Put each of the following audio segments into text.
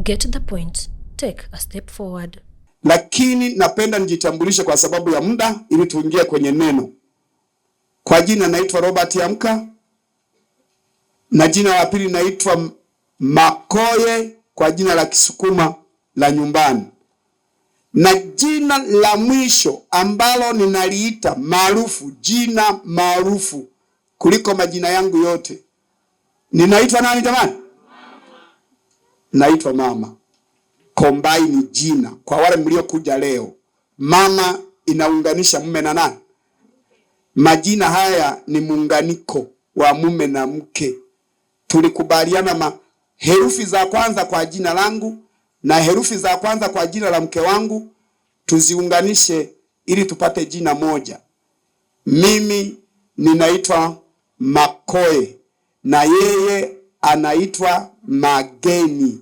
Get the point. Take a step forward. Lakini napenda nijitambulishe kwa sababu ya muda, ili tuingie kwenye neno. Kwa jina naitwa Robert Amka, na jina la pili naitwa Makoye kwa jina la Kisukuma la nyumbani, na jina la mwisho ambalo ninaliita maarufu, jina maarufu kuliko majina yangu yote, ninaitwa nani jamani? Naitwa Mama. Combine jina kwa wale mliokuja leo, mama inaunganisha mume na nani? Majina haya ni muunganiko wa mume na mke. Tulikubaliana herufi za kwanza kwa jina langu na herufi za kwanza kwa jina la mke wangu tuziunganishe ili tupate jina moja. Mimi ninaitwa Makoe na yeye anaitwa Mageni.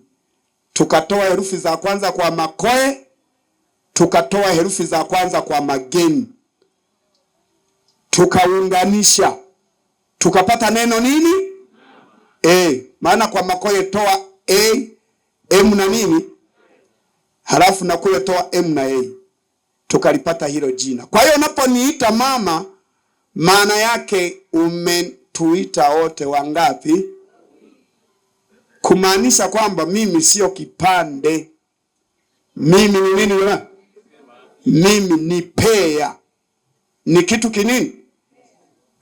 Tukatoa herufi za kwanza kwa Makoe, tukatoa herufi za kwanza kwa Mageni, tukaunganisha tukapata neno nini? E. Maana kwa Makoe toa A, M na nini, halafu na kule toa M na A, tukalipata hilo jina. Kwa hiyo unaponiita mama, maana yake umetuita wote wangapi? Kumaanisha kwamba mimi sio kipande. Mimi ni nini jamani? Mimi ni pea. Ni kitu kinini?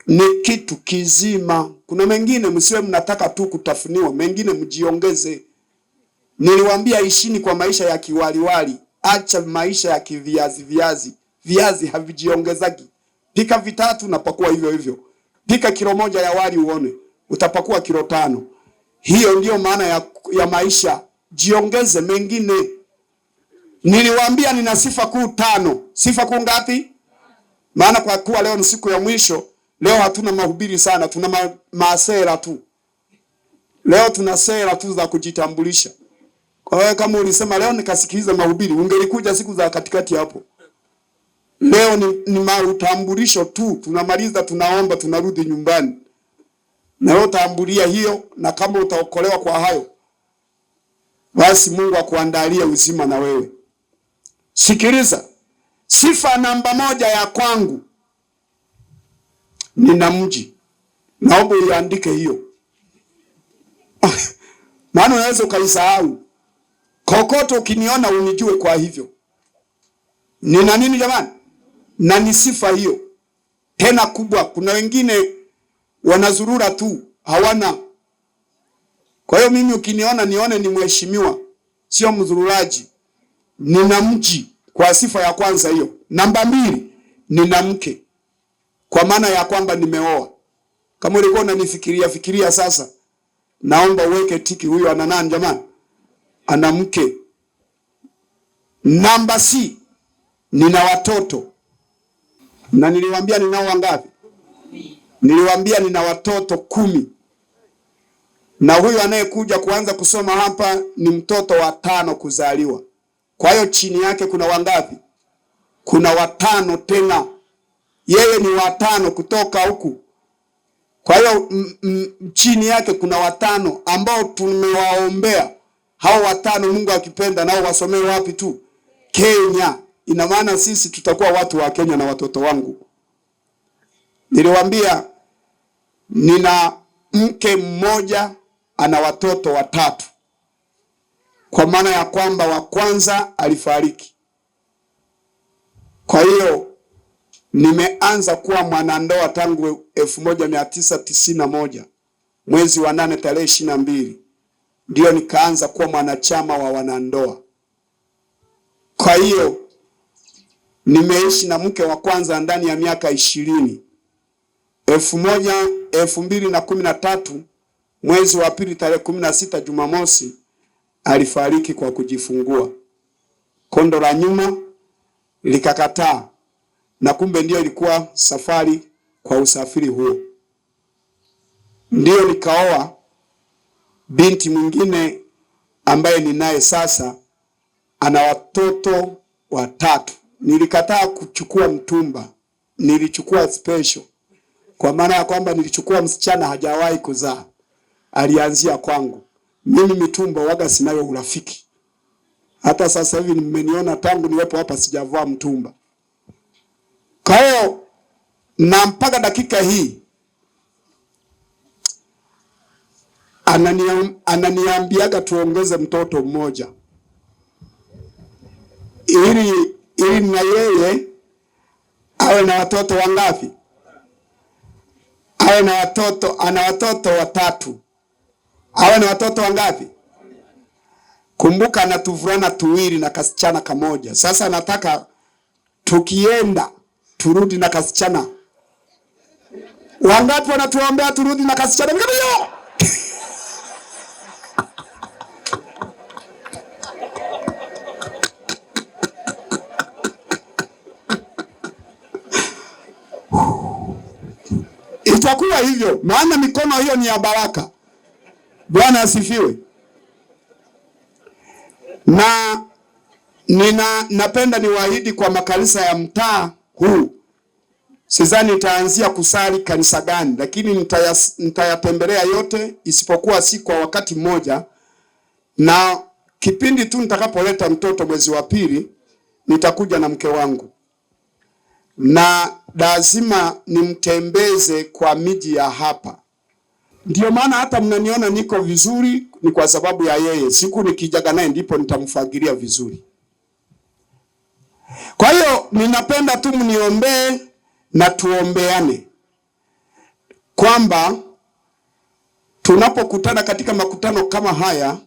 Ni kitu kizima. Kuna mengine msiwe mnataka tu kutafuniwa, mengine mjiongeze. Niliwaambia ishini kwa maisha ya kiwaliwali, acha maisha ya kiviazi viazi. Viazi havijiongezagi. Pika vitatu na pakua hivyo hivyo. Pika kilo 1 ya wali uone, utapakua kilo 5. Hiyo ndiyo maana ya maisha. Jiongeze mengine. Niliwaambia nina sifa kuu 5. Sifa kuu ngapi? Maana kwa kuwa leo ni siku ya mwisho, leo hatuna mahubiri sana, tuna maasera tu. Leo tuna sera tu za kujitambulisha. Kwa hiyo kama ulisema leo nikasikiliza mahubiri, ungelikuja siku za katikati hapo. Leo ni mautambulisho tu, tunamaliza, tunaomba, tunarudi nyumbani. Na wewe utaambulia hiyo, na kama utaokolewa kwa hayo, basi Mungu akuandalie uzima na wewe. Sikiliza, sifa namba 1 ya kwangu, nina mji. Naomba uiandike hiyo. Maana unaweza ukaisahau. Kokoto ukiniona unijue kwa hivyo. Nina nini jamani? Na ni sifa hiyo tena kubwa. Kuna wengine wanazurura tu, hawana. Kwa hiyo mimi ukiniona nione ni mheshimiwa, sio mzururaji. Nina mji kwa sifa ya kwanza hiyo. Namba 2, nina mke, kwa maana ya kwamba nimeoa. Kama ulikuwa unanifikiria fikiria sasa, naomba uweke tiki, huyu ana nani jamani? Ana mke. Namba C, nina watoto. Na niliwaambia ninao wangapi? Niliwaambia nina watoto 10. Na huyu anayekuja kuanza kusoma hapa ni mtoto wa 5 kuzaliwa. Kwa hiyo chini yake kuna wangapi? Kuna 5 tena. Yeye ni wa 5 kutoka huku. Kwa hiyo chini yake kuna 5 ambao tumewaombea. Hao 5 Mungu akipenda nao wasomee wapi tu? Kenya. Ina maana sisi tutakuwa watu wa Kenya na watoto wangu. Niliwaambia nina mke mmoja ana watoto 3. Kwa maana ya kwamba wa kwanza alifariki. Kwa hiyo nimeanza kuwa mwanandoa tangu 1991 mwezi wa 8 tarehe 22 ndio nikaanza kuwa mwanachama wa wanandoa. Kwa hiyo nimeishi na mke wa kwanza ndani ya miaka 20. 2013 mwezi wa pili tarehe 16 Jumamosi alifariki kwa kujifungua. Kondo la nyuma likakataa, na kumbe ndio ilikuwa safari kwa usafiri huo. Ndio nikaoa binti mwingine ambaye ninaye sasa, ana watoto 3. Nilikataa kuchukua mtumba, nilichukua special. Kwa maana ya kwamba nilichukua msichana hajawahi kuzaa, alianzia kwangu. Mimi mitumba waga sinayo urafiki. Hata sasa hivi mmeniona tangu niwepo hapa sijavaa mtumba. Kwa hiyo na mpaka dakika hii ananiambiaga tuongeze mtoto mmoja ili na yeye awe na watoto wangapi? Awe na watoto, ana watoto watatu. Awe na watoto wangapi? Kumbuka ana tuvulana tuwili na kasichana kamoja. Sasa nataka tukienda turudi na kasichana. Wangapi wanatuombea turudi na kasichana? Mikono! Itakuwa hivyo, maana mikono hiyo ni ya baraka. Bwana asifiwe. Na napenda niwaahidi kwa makanisa ya mtaa huu. Sidhani nitaanzia kusali kanisa gani, lakini nitayatembelea yote isipokuwa si kwa wakati mmoja. Na kipindi tu nitakapoleta mtoto mwezi wa pili, nitakuja na mke wangu. Na lazima nimtembeze kwa miji ya hapa. Ndio maana hata mnaniona niko vizuri ni kwa sababu ya yeye. Siku nikijaga naye ndipo nitamfagilia vizuri. Kwa hiyo ninapenda tu mniombee na tuombeane kwamba tunapokutana katika makutano kama haya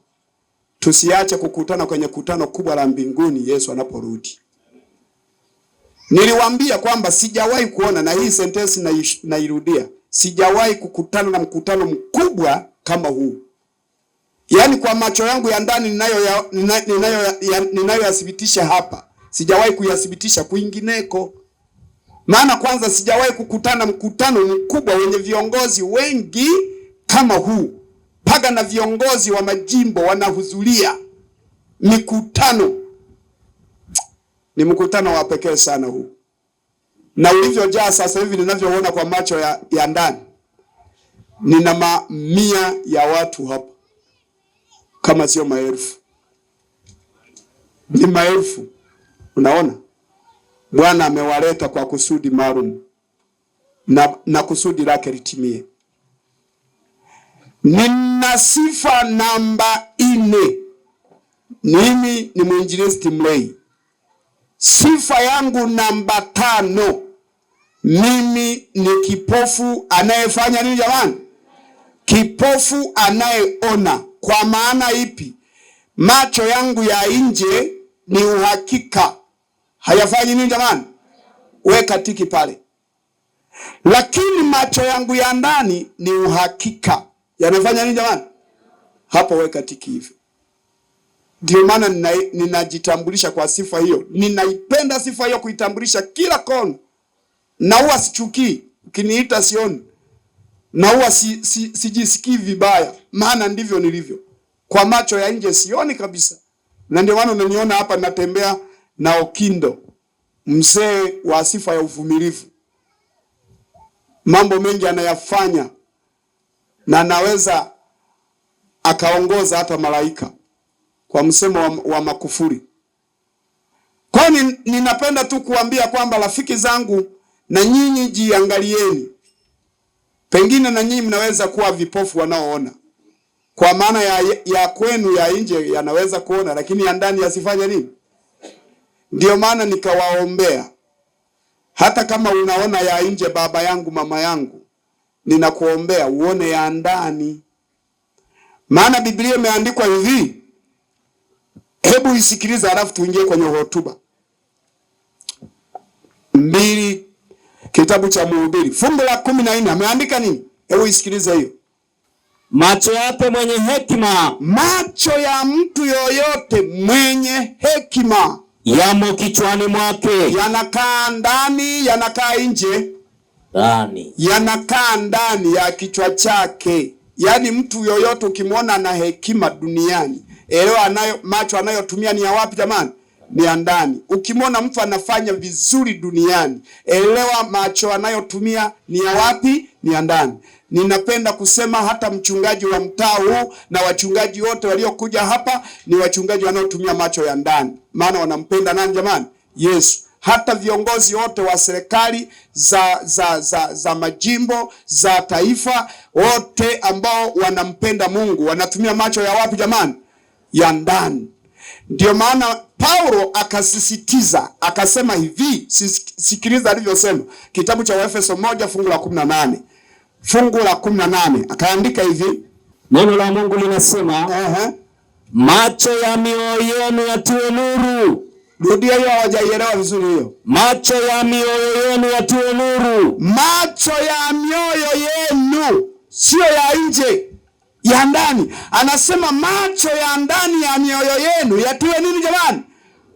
tusiache kukutana kwenye kutano kubwa la mbinguni Yesu anaporudi. Niliwaambia kwamba sijawahi kuona, na hii sentensi nairudia, sijawahi kukutana na mkutano mkubwa kama huu. Yaani kwa macho yangu ya ndani ninayoyathibitisha hapa, sijawahi kuyathibitisha kwingineko. Maana kwanza sijawahi kukutana mkutano mkubwa wenye viongozi wengi kama huu. Paga na viongozi wa majimbo wanahudhuria mikutano. Ni mkutano wa pekee sana huu. Na ulivyojaa sasa hivi ninavyoona kwa macho ya ndani, nina mamia ya watu hapa, kama sio maelfu. Ni maelfu. Unaona? Bwana amewaleta kwa kusudi maalum na kusudi lake litimie. Nina sifa namba 4. Mimi ni mwinjilisti Mlei. Sifa yangu namba 5. Mimi ni kipofu anayefanya nini jamani? Kipofu anayeona. Kwa maana ipi? Macho yangu ya nje ni uhakika hayafanyi nini jamani? Weka tiki pale. Lakini macho yangu ya ndani ni uhakika yanafanya nini jamani? Hapo weka tiki hivyo. Ndio maana ninajitambulisha kwa sifa hiyo. Ninaipenda sifa hiyo kuitambulisha kila kona. Na huwa sichukii ukiniita sioni. Na huwa sijisikii vibaya, maana ndivyo nilivyo. Kwa macho ya nje sioni kabisa. Na ndio maana unaniona hapa natembea na Okindo, mzee wa sifa ya uvumilivu. Mambo mengi anayafanya na anaweza akaongoza hata malaika kwa msemo wa makufuri. Kwa hiyo ninapenda tu kuambia kwamba rafiki zangu, na nyinyi jiangalieni. Pengine na nyinyi mnaweza kuwa vipofu wanaoona. Kwa maana ya kwenu ya nje yanaweza kuona, lakini ya ndani yasifanye nini? Ndio maana nikawaombea. Hata kama unaona ya nje, baba yangu, mama yangu, ninakuombea uone ya ndani. Maana Biblia imeandikwa hivi. Hebu isikilize halafu tuingie kwenye hotuba. 2 kitabu cha Mhubiri fungu la 14 ameandika nini? Hebu isikilize hiyo. Macho yake mwenye hekima, macho ya mtu yoyote mwenye hekima yamo kichwani mwake. Yanakaa ndani, yanakaa nje? Ndani. Yanakaa ndani ya kichwa chake. Yaani mtu yoyote ukimwona ana hekima duniani, elewa anayo macho anayotumia ni ya wapi jamani? Ni ya ndani. Ukimwona mtu anafanya vizuri duniani, elewa macho anayotumia ni ya wapi? Ni ya ndani. Ninapenda kusema hata mchungaji wa mtaa huu na wachungaji wote waliokuja hapa ni wachungaji wanaotumia macho ya ndani, maana wanampenda nani jamani? Yesu. Hata viongozi wote wa serikali za majimbo, za taifa, wote ambao wanampenda Mungu wanatumia macho ya wapi jamani? Ya ndani. Ndio maana Paulo akasisitiza akasema hivi, sikiliza alivyosema kitabu cha Waefeso 1 fungu la 18. Fungu la 18 akaandika hivi, Neno la Mungu linasema, macho ya mioyo yenu yatiwe nuru. Rudia hiyo, hawajaielewa vizuri hiyo. Macho ya mioyo yenu yatiwe nuru. Macho ya mioyo yenu, sio ya nje, ya ndani. Anasema macho ya ndani ya mioyo yenu yatiwe nini jamani?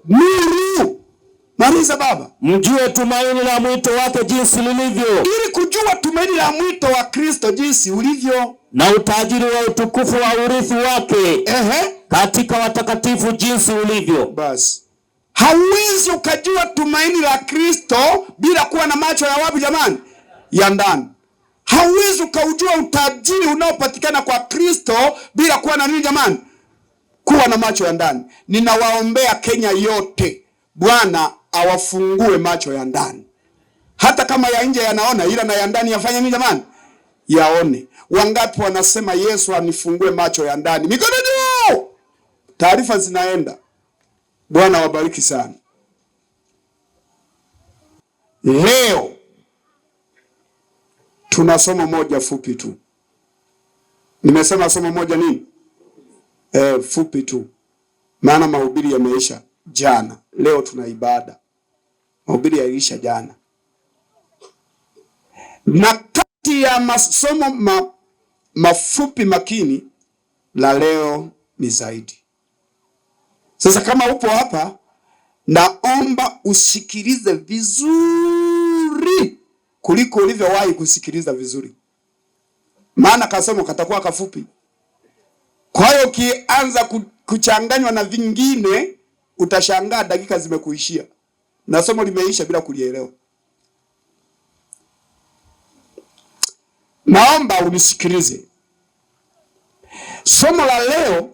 Nuru. Maliza baba. Mjue tumaini la mwito wake jinsi lilivyo. Ili kujua tumaini la mwito wa Kristo jinsi ulivyo. Na utajiri wa utukufu wa urithi wake. Katika watakatifu jinsi ulivyo. Basi. Hauwezi ukajua tumaini la Kristo bila kuwa na macho ya wapi jamani? Ya ndani. Hauwezi ukaujua utajiri unaopatikana kwa Kristo bila kuwa na nini jamani? Kuwa na macho ya ndani. Ninawaombea Kenya yote, Bwana awafungue macho ya ndani. Hata kama ya nje yanaona, ila na ya ndani yafanye nini jamani? Yaone. Wangapi wanasema Yesu anifungue macho ya ndani? Mikono juu! Taarifa zinaenda. Bwana wabariki sana. Leo tuna somo moja fupi tu. Nimesema somo moja nini? Fupi tu. Maana mahubiri yameisha jana. Leo tuna ibada. Mahubiri yaliisha jana. Na kati ya masomo mafupi makini, la leo ni zaidi. Sasa kama upo hapa, naomba usikilize vizuri kuliko ulivyowahi kusikiliza vizuri. Maana kasomo katakuwa kafupi. Kwa hiyo ukianza kuchanganywa na vingine, utashangaa dakika zimekuishia na somo limeisha bila kulielewa. Naomba unisikilize. Somo la leo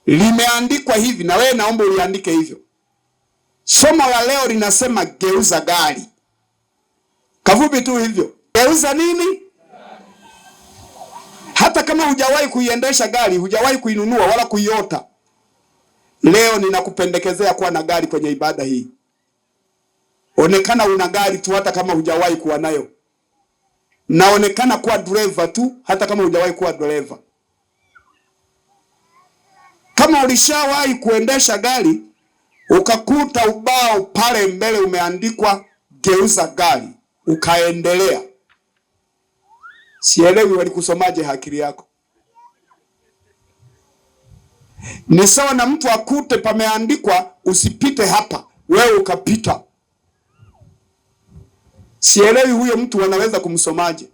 limeandikwa hivi, na wewe naomba uliandike hivyo. Somo la leo linasema geuza gari. Kafupi tu hivyo. Geuza nini? Hata kama hujawahi kuiendesha gari, hujawahi kuinunua wala kuiota, leo ninakupendekezea kuwa na gari kwenye ibada hii. Onekana una gari tu hata kama hujawahi kuwa nayo. Naonekana kuwa driver tu hata kama hujawahi kuwa driver. Kama ulishawahi kuendesha gari ukakuta ubao pale mbele umeandikwa geuza gari, ukaendelea, sielewi walikusomaje akili yako. Ni sawa na mtu akute pameandikwa usipite hapa, wewe ukapita. Sielewi huyo mtu wanaweza kumsomaje.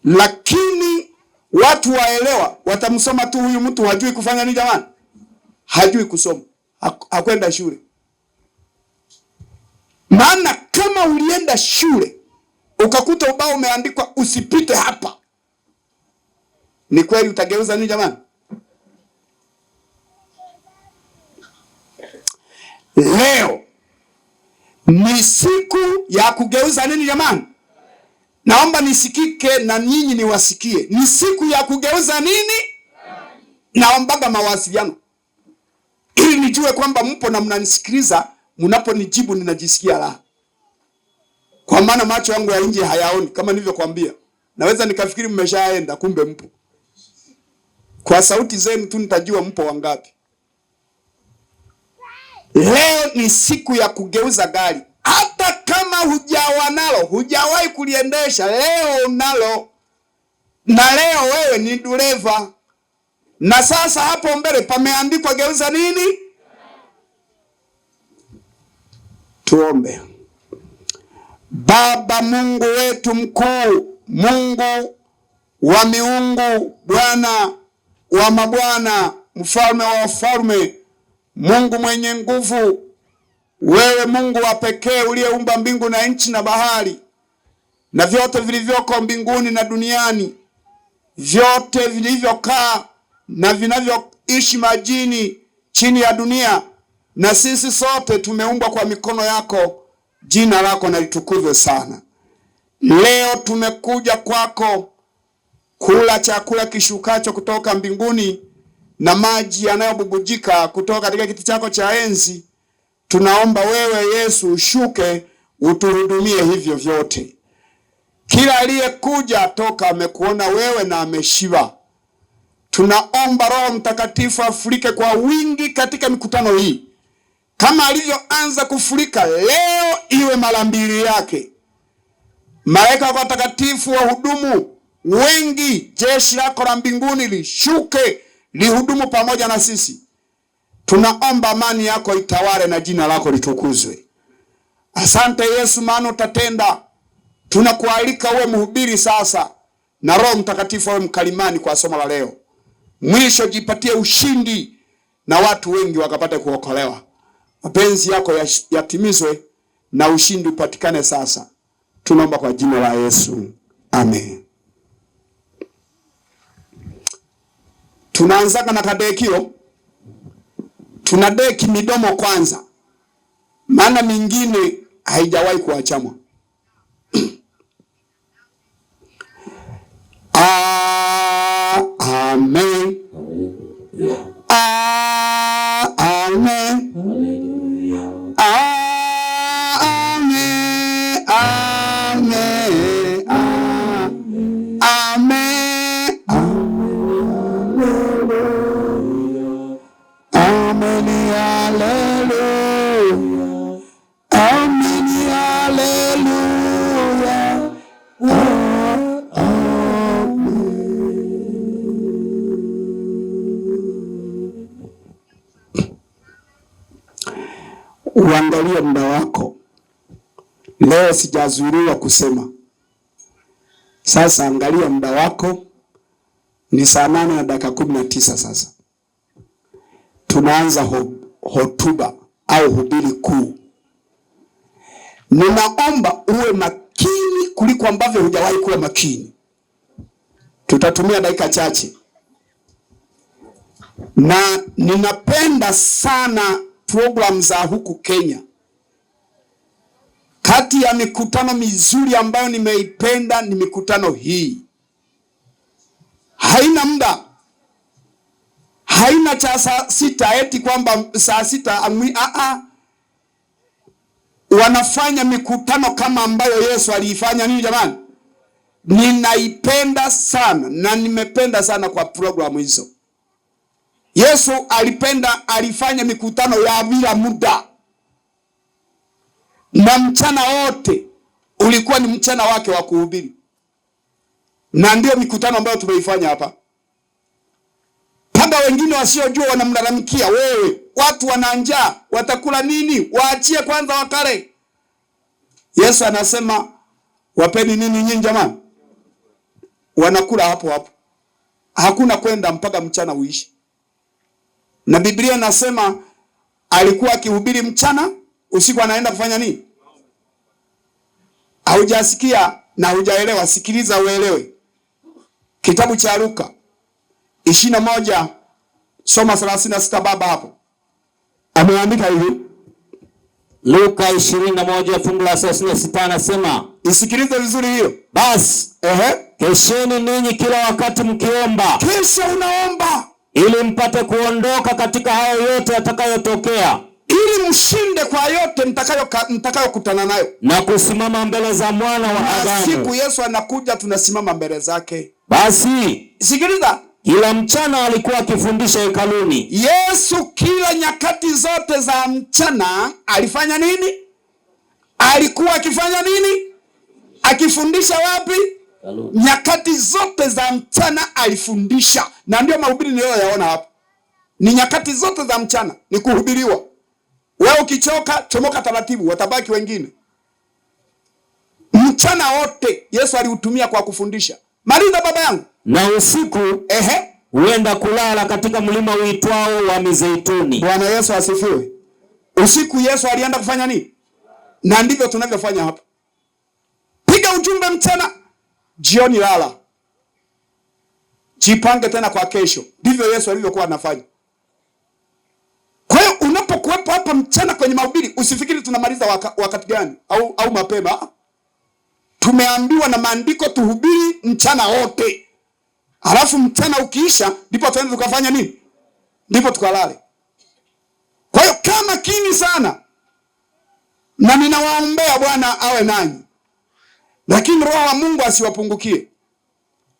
Lakini watu waelewa, watamsoma tu huyu mtu hajui kufanya nini jamani? Hajui kusoma, hakwenda shule. Maana kama ulienda shule ukakuta ubao umeandikwa usipite hapa, ni kweli utageuza nini jamani? Leo ni siku ya kugeuza nini jamani? Naomba nisikike na nyinyi niwasikie. Ni siku ya kugeuza nini? Naombaga mawasiliano ili nijue kwamba mpo na mnanisikiliza. Mnaponijibu ninajisikia raha. Kwa maana macho yangu ya nje hayaoni, kama nilivyokuambia. Naweza nikafikiri mmeshaenda, kumbe mpo. Kwa sauti zenu tu nitajua mpo wangapi. Leo ni siku ya kugeuza gari. Hata kama hujawa nalo, hujawahi kuliendesha, leo unalo. Na leo wewe ni dereva. Na sasa hapo mbele pameandikwa geuza nini? Tuombe. Baba Mungu wetu mkuu, Mungu wa miungu, Bwana wa mabwana, mfalme wa wafalme, Mungu mwenye nguvu, wewe Mungu wa pekee uliyeumba mbingu na nchi na bahari na vyote vilivyoko mbinguni na duniani, vyote vilivyokaa na vinavyoishi majini chini ya dunia, na sisi sote tumeumbwa kwa mikono yako. Jina lako na litukuzwe sana. Leo tumekuja kwako kula chakula kishukacho kutoka mbinguni na maji yanayobubujika kutoka katika kiti chako cha enzi. Tunaomba wewe Yesu ushuke utuhudumie hivyo vyote. Kila aliyekuja toka amekuona wewe na ameshiba. Tunaomba Roho Mtakatifu afurike kwa wingi katika mikutano hii. Kama alivyoanza kufurika leo, iwe mara mbili yake. Malaika watakatifu wahudumu wengi, jeshi lako la mbinguni lishuke lihudumu pamoja na sisi. Tunaomba amani yako itawale na jina lako litukuzwe. Asante Yesu, maana utatenda. Tunakualika uwe mhubiri sasa na Roho Mtakatifu awe mkalimani kwa somo la leo. Mwisho jipatie ushindi na watu wengi wakapate kuokolewa. Mapenzi yako yatimizwe na ushindi upatikane sasa. Tunaomba kwa jina la Yesu. Amen. Tunaanza na kadekio. Tunadeki midomo kwanza, maana mingine haijawahi kuachamwa. Amen. Amen. Amen. Amen. Amen. Amen. Hallelujah. Amen. Hallelujah. Uangalie muda wako. Leo sijazuiliwa kusema. Sasa angalia muda wako. Ni saa 8:19 sasa. Tunaanza hotuba au hubiri kuu. Ninaomba uwe makini kuliko ambavyo hujawahi kuwa makini. Tutatumia dakika chache. Na ninapenda sana program za huku Kenya. Kati ya mikutano mizuri ambayo nimeipenda ni mikutano hii. Haina muda. Haina cha saa 6 eti kwamba saa 6 Wanafanya mikutano kama ambayo Yesu aliifanya nini jamani? Ninaipenda sana na nimependa sana kwa programu hizo. Yesu alifanya mikutano ya bila muda. Na mchana wote ulikuwa ni mchana wake wa kuhubiri. Na ndio mikutano ambayo tumeifanya hapa. Panda wengine wasiojua wanamlalamikia, wewe, watu wana njaa, watakula nini? Waachie kwanza wakale. Yesu anasema wapeni nini nyinyi jamani? Wanakula hapo hapo. Hakuna kwenda mpaka mchana uishi. Na Biblia nasema alikuwa akihubiri mchana, usiku anaenda kufanya nini? Haujasikia na hujaelewa, sikiliza uelewe. Kitabu cha Luka 21 soma 36 baba hapo. Ameandika hivi. Luka 21 fungu la 36 anasema, isikilize vizuri hiyo. Basi, kesheni ninyi kila wakati mkiomba. Kesha unaomba ili mpate kuondoka katika hayo yote yatakayotokea, ili mshinde kwa yote mtakayokutana nayo, na kusimama mbele za Mwana wa Adamu. Siku Yesu anakuja tunasimama mbele zake. Basi sikiliza, kila mchana alikuwa akifundisha hekaluni. Yesu kila nyakati zote za mchana alifanya nini? Alikuwa akifanya nini? Akifundisha wapi? Nyakati zote za mchana alifundisha. Na ndio mahubiri niliyoyaona hapa. Ni nyakati zote za mchana ni kuhubiriwa. Wewe ukichoka chomoka taratibu, watabaki wengine. Mchana wote Yesu aliutumia kwa kufundisha. Maliza baba yangu. Na usiku Huenda kulala katika mlima uitwao wa Mizeituni. Bwana Yesu asifiwe. Usiku Yesu alienda kufanya nini? Na ndivyo tunavyofanya hapa. Piga ujumbe mchana, jioni lala. Jipange tena kwa kesho. Ndivyo Yesu alivyokuwa anafanya. Kwa hiyo unapokuwepo hapa mchana kwenye mahubiri, usifikiri tunamaliza wakati gani au mapema. Tumeambiwa na maandiko tuhubiri mchana wote. Halafu mchana ukiisha ndipo tuende tukafanya nini? Ndipo tukalale. Kwa hiyo kama kini sana, na ninawaombea Bwana awe nanyi, lakini Roho wa Mungu asiwapungukie.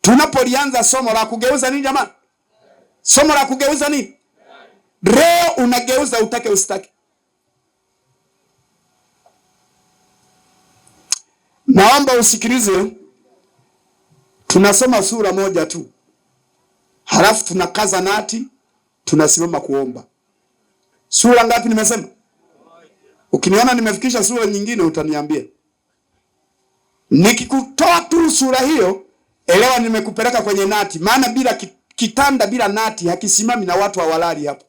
Tunapolianza somo la kugeuza nini jamani? Somo la kugeuza nini? Roho unageuza utake usitake. Naomba usikilize. Tunasoma sura moja tu, halafu tunakaza nati, tunasimama kuomba. Sura ngapi nimesema? Ukiniona nimefikisha sura nyingine utaniambia. Nikikutoa tu sura hiyo, elewa nimekupeleka kwenye nati. Maana bila kitanda bila nati hakisimami na watu hawalali hapo.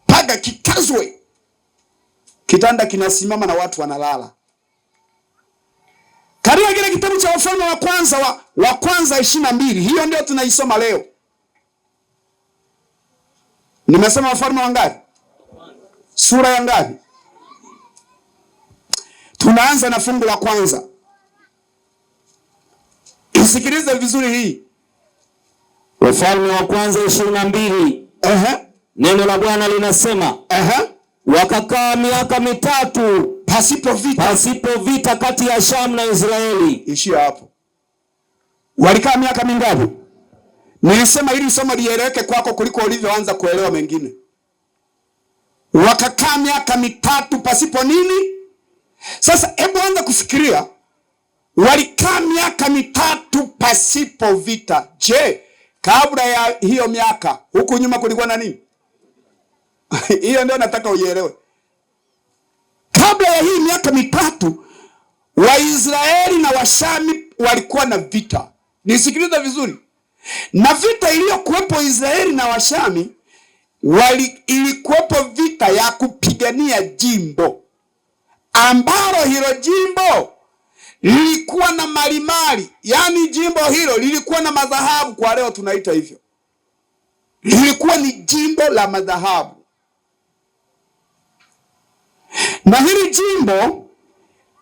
Paga kikazwe. Kitanda kinasimama na watu wanalala. Katika kile kitabu cha Wafalme wa kwanza wa kwanza 22, hiyo ndio tunaisoma leo. Nimesema Wafalme wangapi? Sura ya ngapi? Tunaanza na fungu la kwanza. Isikilize vizuri hii. Wafalme wa kwanza 22. Neno la Bwana linasema, wakakaa miaka 3 pasipo vita, pasipo vita kati ya Shamu na Israeli. Ishia hapo. Walikaa miaka mingapi? Nilisema ili somo lieleweke kwako kuliko ulivyoanza kuelewa mengine. Wakakaa miaka 3 pasipo nini? Sasa hebu anza kufikiria, walikaa miaka 3 pasipo vita. Je, kabla ya hiyo miaka huku nyuma kulikuwa na nini? Hiyo ndio nataka uielewe. Kabla ya hii miaka 3 Waisraeli na Washami walikuwa na vita. Nisikilize vizuri. Na vita iliyokuwepo Israeli na Washami, ilikuwepo vita ya kupigania jimbo, ambalo hilo jimbo lilikuwa na malimali. Yani jimbo hilo lilikuwa na madhahabu, kwa leo tunaita hivyo. Lilikuwa ni jimbo la madhahabu. Na hili jimbo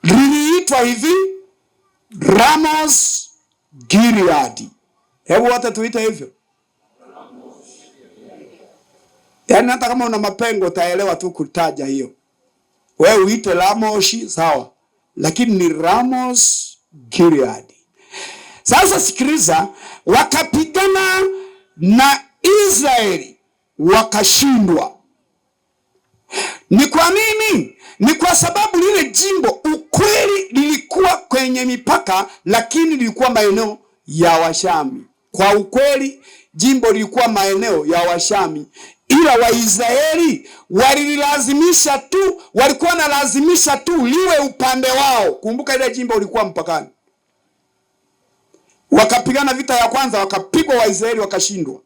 liliitwa hivi, Ramos Gilead. Hebu wote tuite hivyo. Yaani hata kama una mapengo utaelewa tu kutaja hiyo. Wewe uite Ramoshi sawa, lakini ni Ramos Gilead. Sasa sikiliza, wakapigana na Israeli wakashindwa. Ni kwa nini? Ni kwa sababu lile jimbo ukweli lilikuwa kwenye mipaka, lakini lilikuwa maeneo ya Washami. Kwa ukweli jimbo lilikuwa maeneo ya Washami, ila Waisraeli walilazimisha tu, walikuwa wanalazimisha tu liwe upande wao. Kumbuka ile jimbo lilikuwa mpakani. Wakapigana vita ya kwanza, wakapigwa Waisraeli wakashindwa.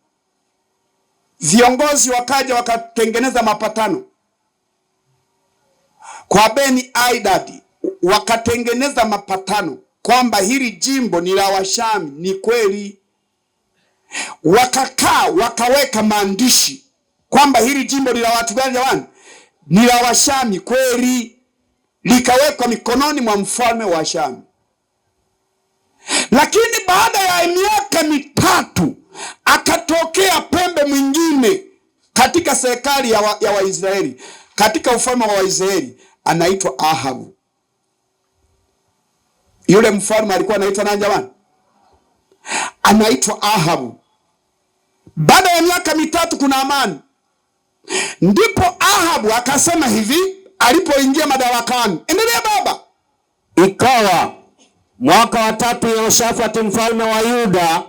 Viongozi wakaja wakatengeneza mapatano kwa Beni Aidadi, wakatengeneza mapatano kwamba hili jimbo ni la Washami. Ni kweli. Wakakaa wakaweka maandishi kwamba hili jimbo ni la watu gani jamani? Ni la Washami kweli. Likawekwa mikononi mwa mfalme wa Shami. Lakini baada ya miaka 3 akatokea pembe mwingine katika serikali ya Waisraeli, katika ufalme wa Waisraeli, anaitwa Ahabu. Yule mfalme alikuwa anaitwa nani jamani? Anaitwa Ahabu. Baada ya miaka 3 kuna amani. Ndipo Ahabu akasema hivi alipoingia madarakani. Endelea baba. Ikawa mwaka wa 3 Yehoshafati mfalme wa Yuda,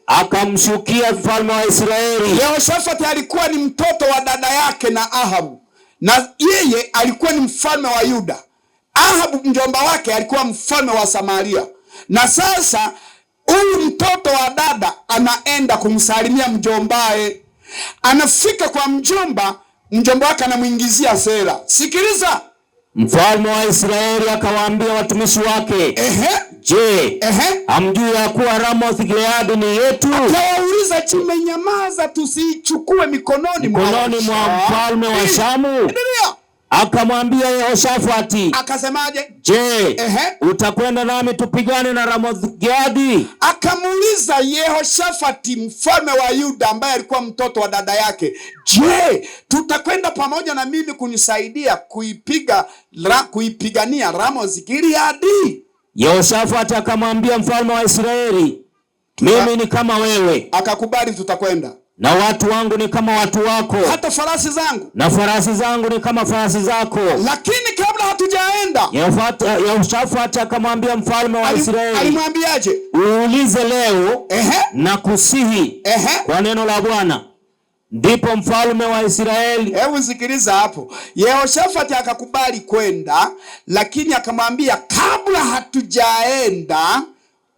akamshukia mfalme wa Israeli. Yehoshafati alikuwa ni mtoto wa dada yake na Ahabu, na yeye alikuwa ni mfalme wa Yuda. Ahabu mjomba wake alikuwa mfalme wa Samaria. Na sasa Huyu mtoto wa dada anaenda kumsalimia mjombae. Anafika kwa mjomba, mjomba wake anamuingizia sera. Sikiliza. Mfalme wa Israeli akawaambia watumishi wake, je, hamjui ya kuwa Ramoth Gileadi ni yetu? Akawauliza, tumenyamaza tusiichukue mikononi mwa mfalme wa Shamu? Endelea. Akamwambia Yehoshafati, akasemaje? Je, utakwenda nami tupigane na Ramoth Gileadi? Akamuuliza Yehoshafati mfalme wa Yuda ambaye alikuwa mtoto wa dada yake, je, tutakwenda pamoja na mimi kunisaidia kuipigania Ramoth Gileadi? Yehoshafati akamwambia mfalme wa Israeli, mimi ni kama wewe. Akakubali, tutakwenda. Na watu wangu ni kama watu wako, hata farasi zangu na farasi zangu ni kama farasi zako. Lakini kabla hatujaenda, Yehoshafati akamwambia mfalme wa Israeli, alimwambiaje? Uulize leo na kusihi kwa neno la Bwana. Ndipo mfalme wa Israeli, hebu sikiliza hapo. Yehoshafati akakubali kwenda, lakini akamwambia kabla hatujaenda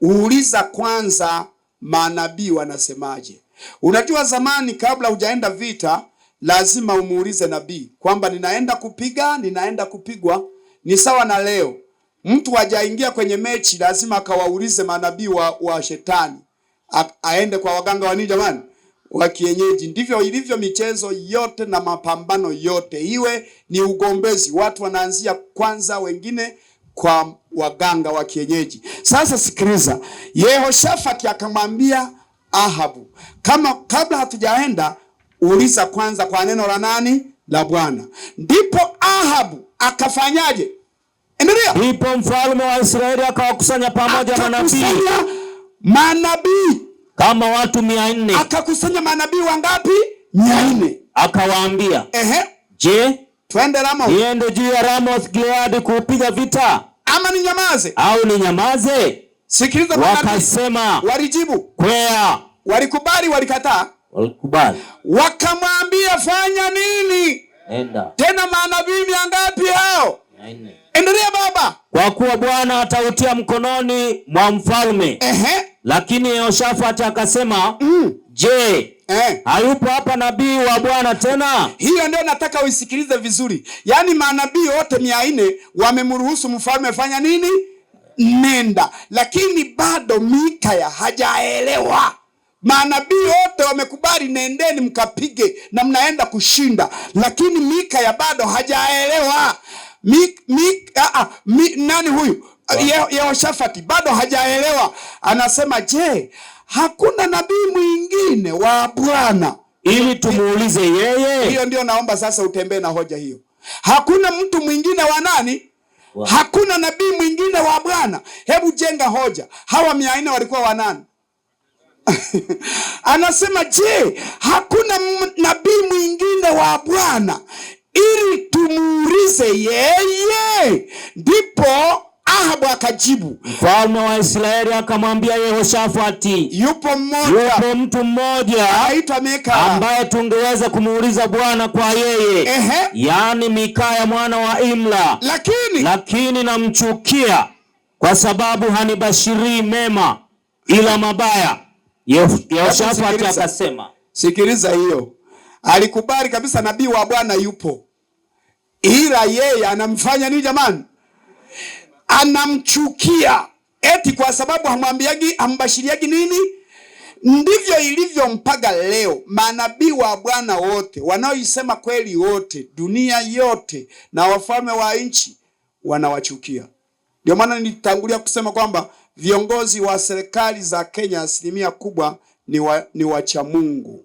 uuliza kwanza manabii wanasemaje. Unajua zamani kabla hujaenda vita lazima umuulize nabii kwamba ninaenda kupiga, ninaenda kupigwa. Ni sawa na leo mtu hajaingia kwenye mechi lazima akawaulize manabii wa shetani, aende kwa waganga wa nini jamani, wa kienyeji. Ndivyo ilivyo michezo yote na mapambano yote, iwe ni ugombezi, watu wanaanzia kwanza, wengine kwa waganga wa kienyeji. Sasa sikiliza, Yehoshafati akamwambia Ahabu, kama kabla hatujaenda uliza kwanza kwa neno la nani? La Bwana. Ndipo Ahabu akafanyaje? Endelea. Ndipo mfalme wa Israeli akawakusanya pamoja manabii kama watu 400. Akakusanya manabii wangapi? 400. Akawaambia, je, twende Ramoth? Niende juu ya Ramoth Gileadi kupiga vita ama ninyamaze? Au ninyamaze? Sikiliza, wakasema, walijibu kwea. Walikubali, walikataa? Walikubali. Wakamwambia fanya nini? Nenda. Tena manabii ngapi hao? 400. Endelea baba. Kwa kuwa Bwana atautia mkononi mwa mfalme. Lakini Yehoshafati akasema, je, hayupo hapa nabii wa Bwana tena? Hiyo ndio nataka uisikilize vizuri. Yaani manabii wote 400 wamemruhusu mfalme fanya nini? Nenda. Lakini bado Mikaya hajaelewa. Manabii wote wamekubali nendeni mkapige na mnaenda kushinda, lakini Mikaya bado hajaelewa. Nani huyu? Yehoshafati bado hajaelewa. Anasema, je, hakuna nabii mwingine wa Bwana ili tumuulize yeye? Hiyo ndio naomba sasa utembee na hoja hiyo. Hakuna mtu mwingine wa nani? Wow. Hakuna nabii mwingine wa Bwana. Hebu jenga hoja. Hawa 400 walikuwa wa nani? Anasema, je, hakuna nabii mwingine wa Bwana ili tumuulize yeye? Ndipo Ahabu akajibu. Mfalme wa Israeli akamwambia Yehoshafati, yupo mmoja, yupo mtu mmoja anaitwa Mikaya ambaye tungeweza kumuuliza Bwana kwa yeye, yaani Mikaya mwana wa Imla. Lakini namchukia kwa sababu hanibashirii mema ila mabaya. Yehoshafati akasema, sikiliza hiyo. Alikubali kabisa nabii wa Bwana yupo, ila yeye anamfanya nini jamani? Anamchukia eti kwa sababu hamwambiagi, hambashiriagi nini? Ndivyo ilivyo mpaka leo. Manabii wa Bwana wote wanaoisema kweli wote, dunia yote na wafalme wa nchi wanawachukia. Ndio maana nilitangulia kusema kwamba viongozi wa serikali za Kenya asilimia kubwa ni wacha Mungu.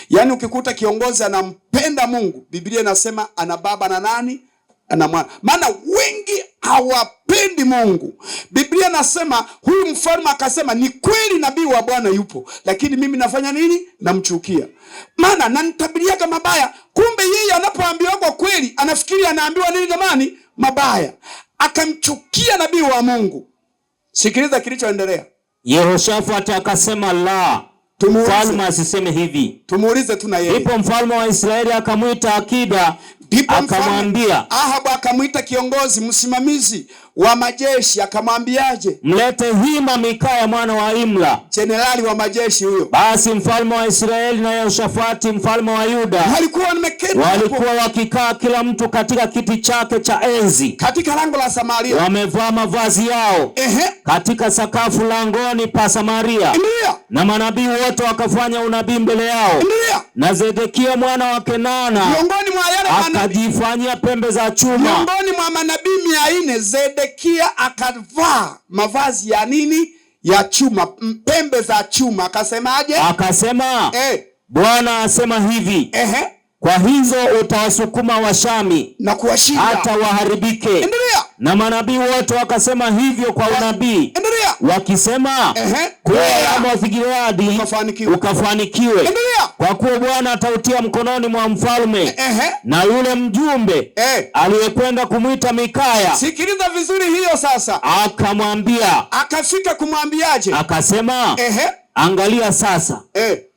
Yaani ukikuta kiongozi anampenda Mungu, Biblia inasema ana baba na nani? Ana mwana. Maana wengi hawapendi Mungu. Biblia nasema huyu mfalme akasema ni kweli nabii wa Bwana yupo, lakini mimi nafanya nini? Namchukia. Maana nanitabiliaga mabaya. Kumbe yeye anapoambiwa kwa kweli anafikiri anaambiwa nini jamani? Mabaya. Akamchukia nabii wa Mungu. Sikiliza kilichoendelea. Yehoshafati akasema, la, mfalme asiseme hivi. Tumuulize tu na yeye. Ndipo mfalme wa Israeli akamwita akida, akamwambia. Ahabu akamwita kiongozi msimamizi wa majeshi akamwambiaje? Mlete hima Mikaya mwana wa Imla, jenerali wa majeshi huyo. Basi mfalme wa Israeli na Yehoshafati mfalme wa Yuda walikuwa wakikaa kila mtu katika kiti chake cha enzi katika lango la Samaria, wamevaa mavazi yao, katika sakafu langoni pa Samaria. Ndiyo. Na manabii wote wakafanya unabii mbele yao. Ndiyo. Na Zedekia mwana wa Kenana miongoni mwa yale akajifanyia pembe za chuma. Miongoni mwa manabii 400 Zedekia akavaa mavazi ya nini? Ya chuma, pembe za chuma. Akasemaje? Akasema, Bwana asema hivi, kwa hizo utawasukuma Washami na kuwashinda hata waharibike. Endelea. Na manabii wote wakasema hivyo kwa unabii. Endelea. Wakisema, kwea Ramoth Gileadi ukafanikiwe. Endelea. Kwa kuwa Bwana atautia mkononi mwa mfalme. Na yule mjumbe aliyekwenda kumwita Mikaya. Sikiliza vizuri hiyo sasa. Akamwambia. Akafika kumwambiaje? Akasema, angalia sasa,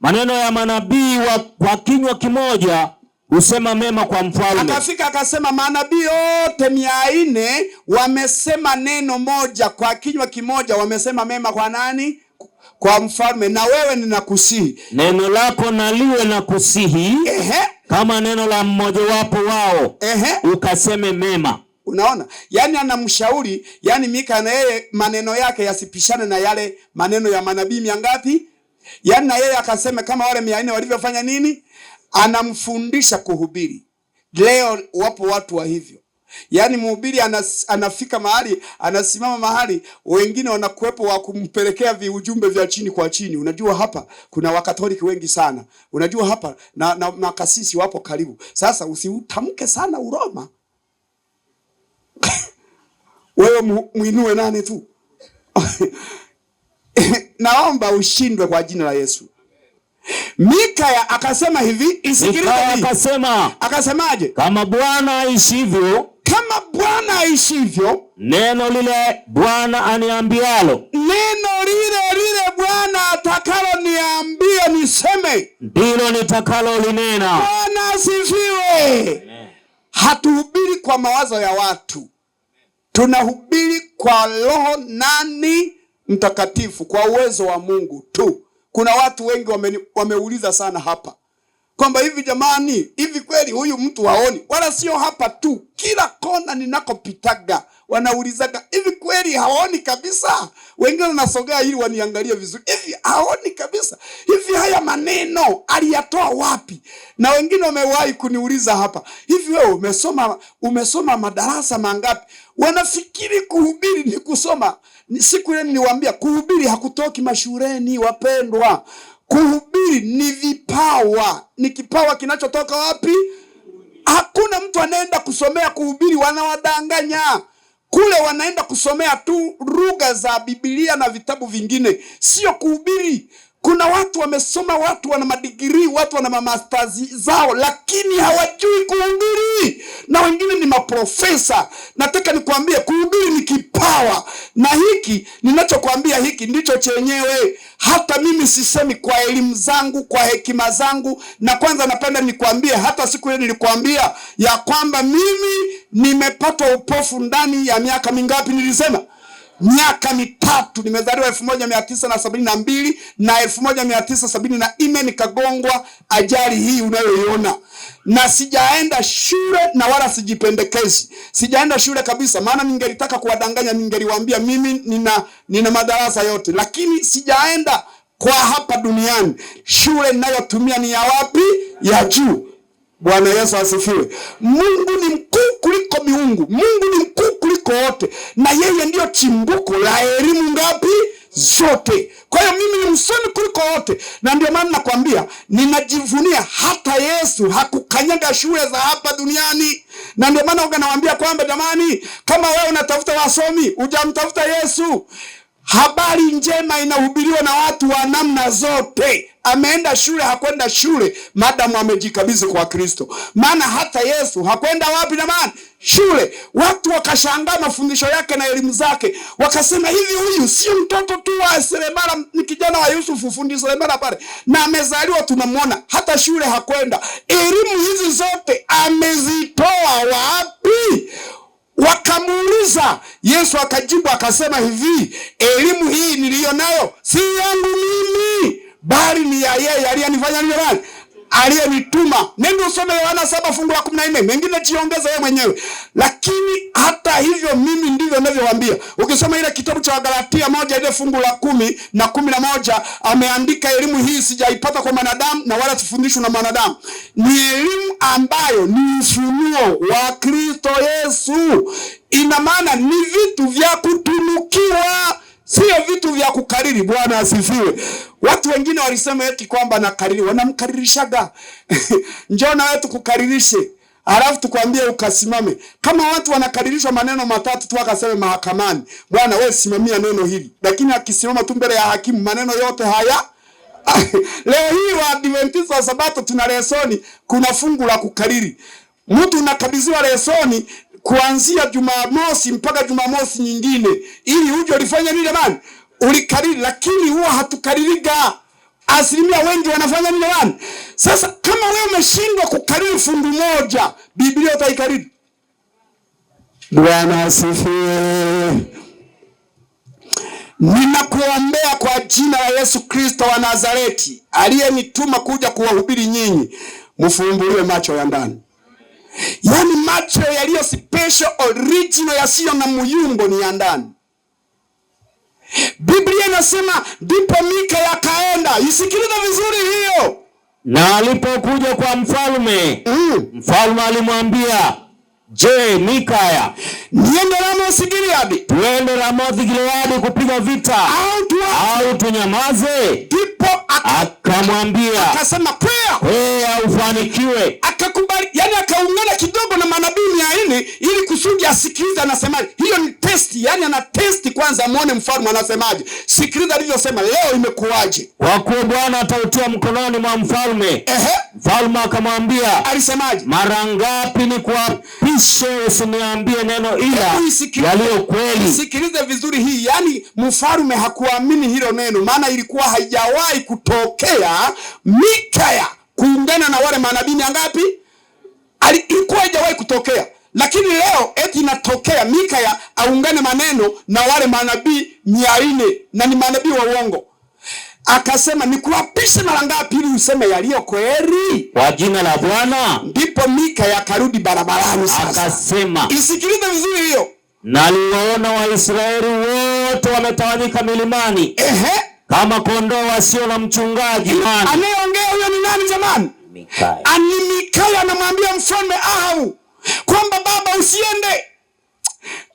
maneno ya manabii kwa kinywa kimoja husema mema kwa mfalme. Akafika akasema manabii wote 400 wamesema neno moja kwa kinywa kimoja, wamesema mema kwa nani? Kwa mfalme. Na wewe ninakusihi, neno lako na liwe na kusihi, kama neno la mmojawapo wao, ukaseme mema. Unaona? Yani anamshauri, yani Mika na yeye maneno yake yasipishane na yale maneno ya manabii 100? Yani na yeye akasema kama wale 400 walivyofanya nini? Anamfundisha kuhubiri. Leo wapo watu wa hivyo. Yani mhubiri anafika mahali, anasimama mahali, wengine wanakuepo wa kumpelekea viujumbe vya chini kwa chini. Unajua hapa kuna Wakatoliki wengi sana. Unajua hapa na kasisi wapo karibu. Sasa usiutamke sana Uroma. Wewe muinue nani tu. Naomba ushindwe kwa jina la Yesu. Mikaya akasema hivi, isikilize. Akasema, akasemaje? Kama Bwana aishivyo, kama Bwana aishivyo, neno lile Bwana aniambialo, neno lile lile Bwana atakalo niambia niseme, ndilo nitakalo linena. Bwana asifiwe. Hatuhubiri kwa mawazo ya watu, tunahubiri kwa Roho nani? Mtakatifu, kwa uwezo wa Mungu tu. Kuna watu wengi wameuliza sana hapa kwamba hivi jamani, hivi kweli huyu mtu haoni? Wala sio hapa tu, kila kona ninakopitaga wanaulizaga hivi kweli haoni kabisa? Wengine wanasogea ili waniangalie vizuri, hivi haoni kabisa? Hivi haya maneno aliyatoa wapi? Na wengine wamewahi kuniuliza hapa, hivi wewe umesoma madarasa mangapi? Wanafikiri kuhubiri ni kusoma. Siku ile niliwaambia kuhubiri hakutoki mashuleni, wapendwa. Kuhubiri ni vipawa. Ni kipawa kinachotoka wapi? Hakuna mtu anaenda kusomea kuhubiri, wanawadanganya. Kule wanaenda kusomea tu lugha za Biblia na vitabu vingine, sio kuhubiri. Kuna watu wamesoma, watu wana madigrii, watu wana masters zao, lakini hawajui kuhubiri. Na wengine ni maprofesa. Nataka nikwambie kuhubiri ni kipawa. Na hiki ninachokuambia hiki ndicho chenyewe. Hata mimi sisemi kwa elimu zangu, kwa hekima zangu. Na kwanza napenda nikwambie, hata siku ile nilikwambia ya kwamba mimi nimepata upofu ndani ya miaka mingapi nilisema? Miaka 3. Nimezaliwa 1972 na 1974 nikagongwa ajali hii unayoiona. Na sijaenda shule na wala sijipendekezi. Sijaenda shule kabisa, maana ningelitaka kuwadanganya ningeliwaambia mimi nina madarasa yote, lakini sijaenda kwa hapa duniani. Shule ninayotumia ni ya wapi? Ya juu. Bwana Yesu asifiwe. Mungu ni mkuu kuliko miungu. Mungu ni mkuu kuliko wote. Na yeye ndiyo chimbuko la elimu ngapi? Zote. Kwa hiyo mimi ni msomi kuliko wote. Na ndio maana nakwambia ninajivunia hata Yesu hakukanyaga shule za hapa duniani. Na ndio maana nawaambia kwamba jamani, kama wewe unatafuta wasomi, hujamtafuta Yesu. Habari njema inahubiriwa na watu wa namna zote. Ameenda shule, hakwenda shule, madamu amejikabidhi kwa Kristo. Maana hata Yesu hakwenda wapi jamani? Shule. Watu wakashangaa mafundisho yake na elimu zake. Wakasema hivi huyu si mtoto tu wa seremala, ni kijana wa Yusufu fundi seremala pale. Na amezaliwa tunamuona, hata shule hakwenda. Elimu hizi zote amezitoa wapi? Wakamuuliza, Yesu akajibu akasema hivi, elimu hii niliyo nayo si yangu mimi, bali ni ya yeye aliyenifanya nini jamani? Aliyenituma. Nenda usome Yohana 7:14, mengine jiongeze wewe mwenyewe. Lakini hata hivyo mimi ndivyo ninavyowaambia. Ukisoma ile kitabu cha Galatia 1 ile fungu la 10 na 11, ameandika elimu hii sijaipata kwa mwanadamu na wala sifundishwi na mwanadamu. Ni elimu ambayo ni ufunuo wa Kristo Yesu. Ina maana ni vitu vya kutunukiwa, sio vitu vya kukariri. Bwana asifiwe. Watu wengine walisema eti kwamba nakariri, wanamkaririshaga. Njoo na wewe tukukaririshe, alafu tukwambie ukasimame. Kama watu wanakaririshwa maneno matatu tu akaseme mahakamani, bwana wewe simamia neno hili, lakini akisimama tu mbele ya hakimu maneno yote haya. Leo hii wa Adventista wa Sabato tuna lesoni, kuna fungu la kukariri. Mtu unakabidhiwa lesoni kuanzia Jumamosi mpaka Jumamosi nyingine, ili uje ulifanya nini jamani? Ulikariri. Lakini huwa hatukaririga. Asilimia wengi wanafanya nini jamani? Sasa kama wewe umeshindwa kukariri fungu moja, Biblia utaikariri? Bwana asifiwe. Ninakuombea kwa jina la Yesu Kristo wa Nazareti, aliyenituma kuja kuwahubiri nyinyi, mfumbuliwe macho ya ndani. Yaani macho yaliyo special, original, yasiyo na muyumbo ni ya ndani. Biblia inasema ndipo Mika akaenda. Isikilize vizuri hiyo. Na alipokuja kwa mfalme, mfalme alimwambia, je, Mikaya, niende Ramothi Gileadi? Tuende Ramothi Gileadi kupiga vita au tunyamaze? Ndipo akamwambia, akasema kwea, kwea ufanikiwe. Akakubali, yani akaungana kidogo na manabii 400 ili kusudi asikilize anasemaje. Hiyo ni test, yani ana test kwanza muone mfalme anasemaje. Sikiliza alivyosema, leo imekuwaje? Kwa kuwa Bwana atautia mkononi mwa mfalme. Mfalme akamwambia, alisemaje? Mara ngapi nikuapishe usiniambie neno ila yaliyo kweli? Sikiliza vizuri hii, yani mfalme hakuamini hilo neno, maana ilikuwa haijawahi kutokea Mikaya kuungana na wale manabii ngapi? Ilikuwa haijawahi kutokea. Lakini leo eti inatokea Mikaya aungane maneno na wale manabii 400, na ni manabii wa uongo. Akasema nikuapishe mara ngapi ili useme yaliyo kweli kwa jina la Bwana? Ndipo Mikaya akarudi barabarani sasa. Akasema, isikilize vizuri hiyo, naliwaona Waisraeli wote wametawanyika milimani, kama kondoo wasio na mchungaji. Anayeongea huyo ni nani jamani? Mikaya. Mikaya anamwambia mfalme Ahabu kwamba baba usiende.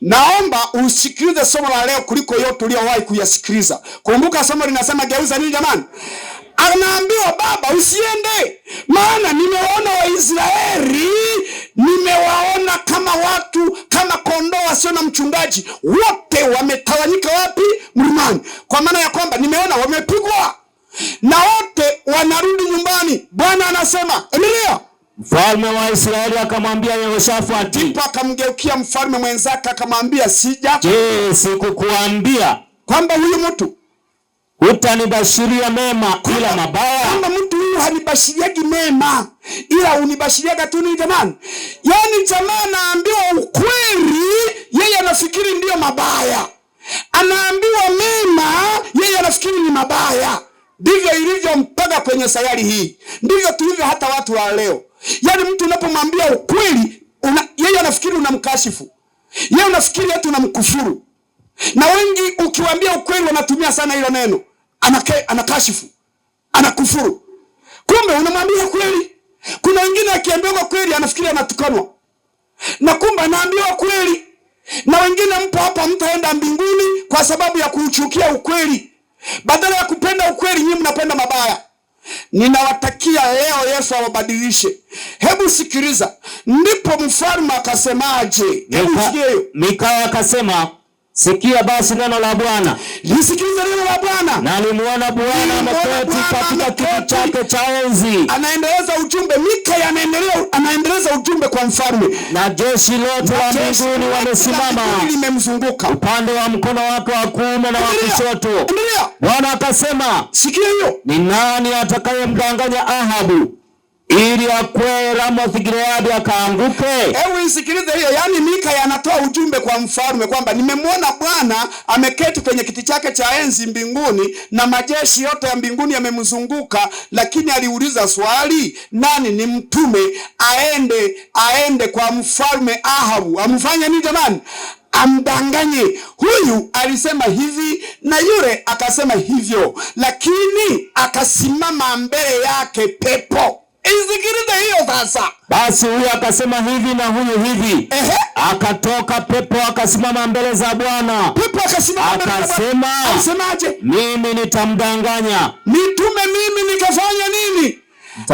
Naomba usikilize somo la leo kuliko yote uliyowahi kuyasikiliza. Kumbuka somo linasema geuza nini jamani? Anaambiwa baba usiende, maana nimewaona Waisraeli, nimewaona kama watu, kama kondoo wasio na mchungaji, wote wametawanyika wapi? Mlimani. Kwa maana ya kwamba nimeona wamepigwa na wote wanarudi nyumbani. Bwana anasema, endelea. Mfalme wa Israeli akamwambia Yehoshafati. Ndipo akamgeukia mfalme mwenzake akamwambia, sija. Je, sikukuambia kwamba huyu mtu hutanibashiria mema ila mabaya? Kwamba mtu huyu hanibashiriagi mema ila unibashiriaga tu nini jamani? Yaani jamaa anaambiwa ukweli, yeye anafikiri ndiyo mabaya. Anaambiwa mema, yeye anafikiri ni mabaya. Ndivyo ilivyo mpaka kwenye sayari hii. Ndivyo tulivyo hata watu wa leo. Yaani mtu unapomwambia ukweli, yeye anafikiri unamkashifu. Yeye anafikiri eti unamkufuru. Na wengi ukiwaambia ukweli wanatumia sana hilo neno. Anakashifu. Anakufuru. Kumbe unamwambia kweli. Kuna wengine akiambiwa kweli anafikiri anatukanwa. Na kumbe anaambiwa kweli. Na wengine mpo hapa mtaenda mbinguni kwa sababu ya kuuchukia ukweli. Badala ya kupenda ukweli nyinyi mnapenda mabaya. Ninawatakia leo Yesu awabadilishe. Hebu sikiliza. Ndipo mfalme akasemaje? Mikaya akasema, sikia basi neno la Bwana. Lisikilize neno la Bwana. Na alimuona Bwana ameketi katika kiti chake cha enzi. Anaendeleza ujumbe. Mikaya anaendeleza ujumbe kwa mfalme. Na jeshi lote la mbinguni wamesimama limemzunguka upande wa mkono wake wa kuume na wa kushoto. Bwana akasema, sikia hiyo, ni nani atakayemdanganya Ahabu Ili akwe Ramoth Gileadi akaanguke. Hebu isikilize hiyo. Yaani Mika anatoa ujumbe kwa mfalme kwamba nimemwona Bwana ameketi kwenye kiti chake cha enzi mbinguni na majeshi yote ya mbinguni yamemzunguka, lakini aliuliza swali, nani ni mtume aende kwa mfalme Ahabu amfanye nini jamani? Amdanganye. Huyu alisema hivi na yule akasema hivyo, lakini akasimama mbele yake pepo. Isikilize hiyo sasa. Basi huyu akasema hivi na huyu hivi. Akatoka pepo akasimama mbele za Bwana. Pepo akasimama mbele za Bwana. Akasema, Alisemaje? Mimi nitamdanganya. Nitume mimi nikafanya nini?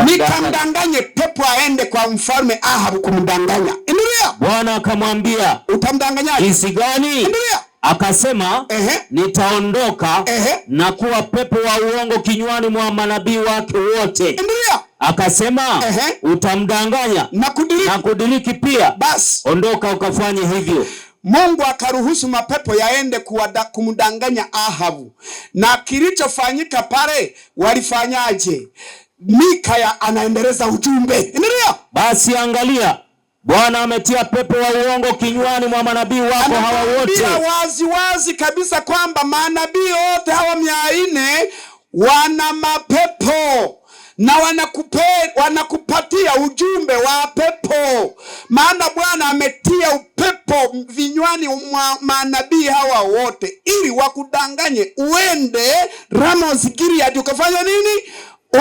Nikamdanganye. Pepo aende kwa mfalme Ahabu kumdanganya. Endelea. Bwana akamwambia, utamdanganyaje? Jinsi gani? Endelea. Akasema, nitaondoka na kuwa pepo wa uongo kinywani mwa manabii wake wote. Endelea. Akasema, utamdanganya na kudiriki pia. Bas, ondoka ukafanye hivyo. Mungu akaruhusu mapepo yaende kumdanganya Ahabu. Na kilichofanyika pale, walifanyaje? Mikaya anaendeleza ujumbe. Endelea. Basi angalia, Bwana ametia pepo wa uongo kinywani mwa manabii wako hawa wote. Wazi wazi kabisa kwamba manabii wote hawa 400 wana mapepo na wanakupatia ujumbe wa pepo. Maana Bwana ametia upepo vinywani mwa manabii hawa wote ili wakudanganye uende Ramoth Gilead ukafanya nini?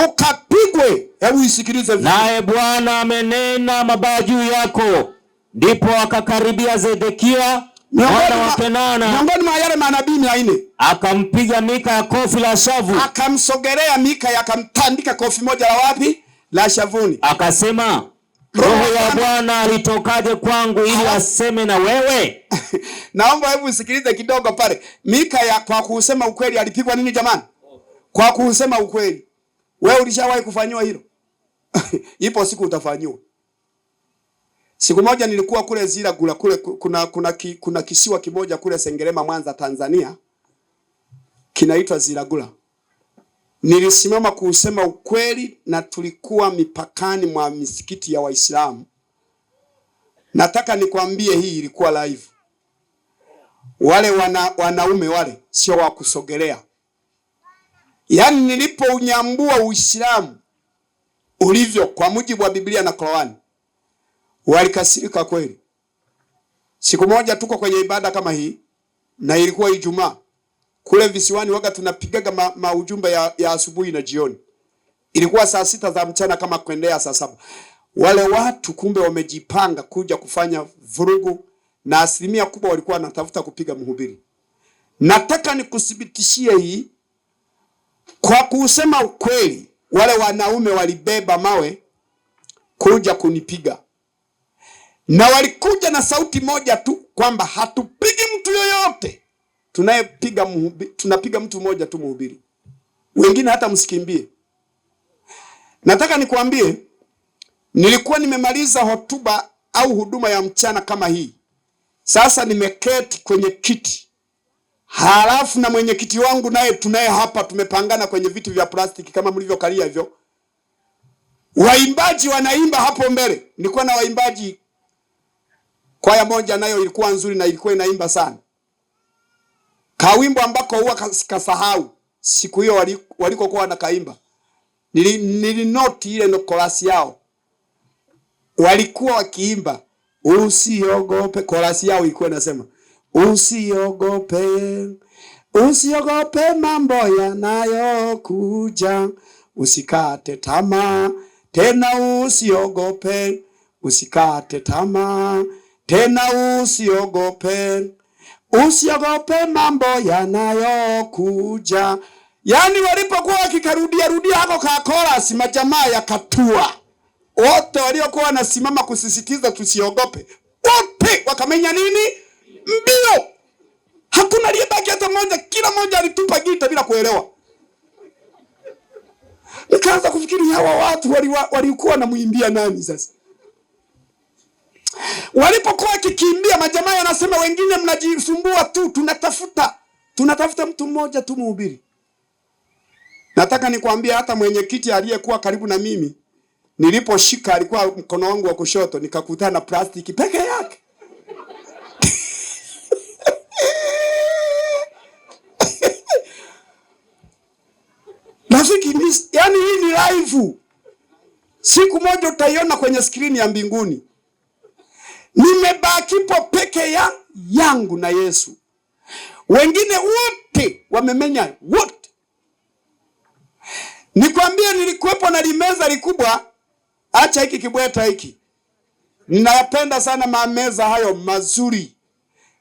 Ukapigwe. Hebu isikilize. Naye Bwana amenena mabaya juu yako. Ndipo akakaribia Zedekia mwana wa Kenana, miongoni mwa yale manabii 400, akampiga Mika kofi la shavu. Akamsogelea Mika akamtandika kofi moja la wapi? La shavuni. Akasema, Roho ya Bwana alitokaje kwangu ili aseme na wewe? Naomba hebu usikilize kidogo pale. Mika kwa kusema ukweli alipigwa nini jamani? Kwa kusema ukweli. Wewe ulishawahi kufanywa hilo? Ipo siku utafanywa. Siku moja nilikuwa kule Ziragula kule kuna kisiwa kimoja kule Sengerema Mwanza Tanzania kinaitwa Ziragula. Nilisimama kusema ukweli na tulikuwa mipakani mwa misikiti ya Waislamu. Nataka nikwambie hii ilikuwa live. Wale wanaume wale sio wa kusogelea. Yaani nilipounyambua Uislamu ulivyo kwa mujibu wa Biblia na Qur'an, walikasirika kweli. Siku moja tuko kwenye ibada kama hii na ilikuwa Ijumaa. Kule visiwani waga tunapigaga maujumbe ya asubuhi na jioni. Ilikuwa saa 6 za mchana kama kuendea saa 7. Wale watu kumbe wamejipanga kuja kufanya vurugu na asilimia kubwa walikuwa wanatafuta kupiga mhubiri. Nataka nikuthibitishie hii kwa kusema ukweli, wale wanaume walibeba mawe kuja kunipiga. Na walikuja na sauti moja tu kwamba hatupigi mtu yoyote. Tunapiga mtu mmoja tu mhubiri. Wengine hata msikimbie. Nataka nikuambie, nilikuwa nimemaliza hotuba au huduma ya mchana kama hii. Sasa nimeketi kwenye kiti. Halafu na mwenyekiti wangu naye tunaye hapa, tumepangana kwenye viti vya plastiki kama mlivyokalia hivyo. Waimbaji wanaimba hapo mbele. Nilikuwa na waimbaji, kwaya moja nayo ilikuwa nzuri na ilikuwa inaimba sana. Kawimbo ambako huwa kasahau siku hiyo walikokuwa wanakaimba. Nilinoti ile no chorus yao. Walikuwa wakiimba usiogope, chorus yao ilikuwa inasema usiogope, usiogope mambo yanayokuja, usikate tamaa tena usiogope, usikate tamaa tena usiogope, usiogope mambo yanayokuja. Yaani walipokuwa wakikarudia rudia hako ka chorus, majamaa yakatua. Wote waliokuwa wanasimama kusisitiza tusiogope, wote wakamenya nini? Mbio. Hakuna aliyebaki hata mmoja, kila mmoja alitupa gita bila kuelewa. Nikaanza kufikiri hawa watu walikuwa wanamuimbia nani sasa? Walipokuwa wakikimbia, majamaa yanasema wengine mnajisumbua tu, tunatafuta mtu mmoja tu mhubiri. Nataka nikwambie hata mwenyekiti aliyekuwa karibu na mimi Niliposhika alikuwa mkono wangu wa kushoto, nikakutana na plastiki peke yake. Rafiki, yani hii ni live. Siku moja utaiona kwenye skrini ya mbinguni. Nimebakipo peke yangu na Yesu. Wengine wote wamemenya wote. Nikwambie, nilikuwepo na limeza likubwa. Acha hiki kibweta hiki. Ninapenda sana mameza hayo mazuri.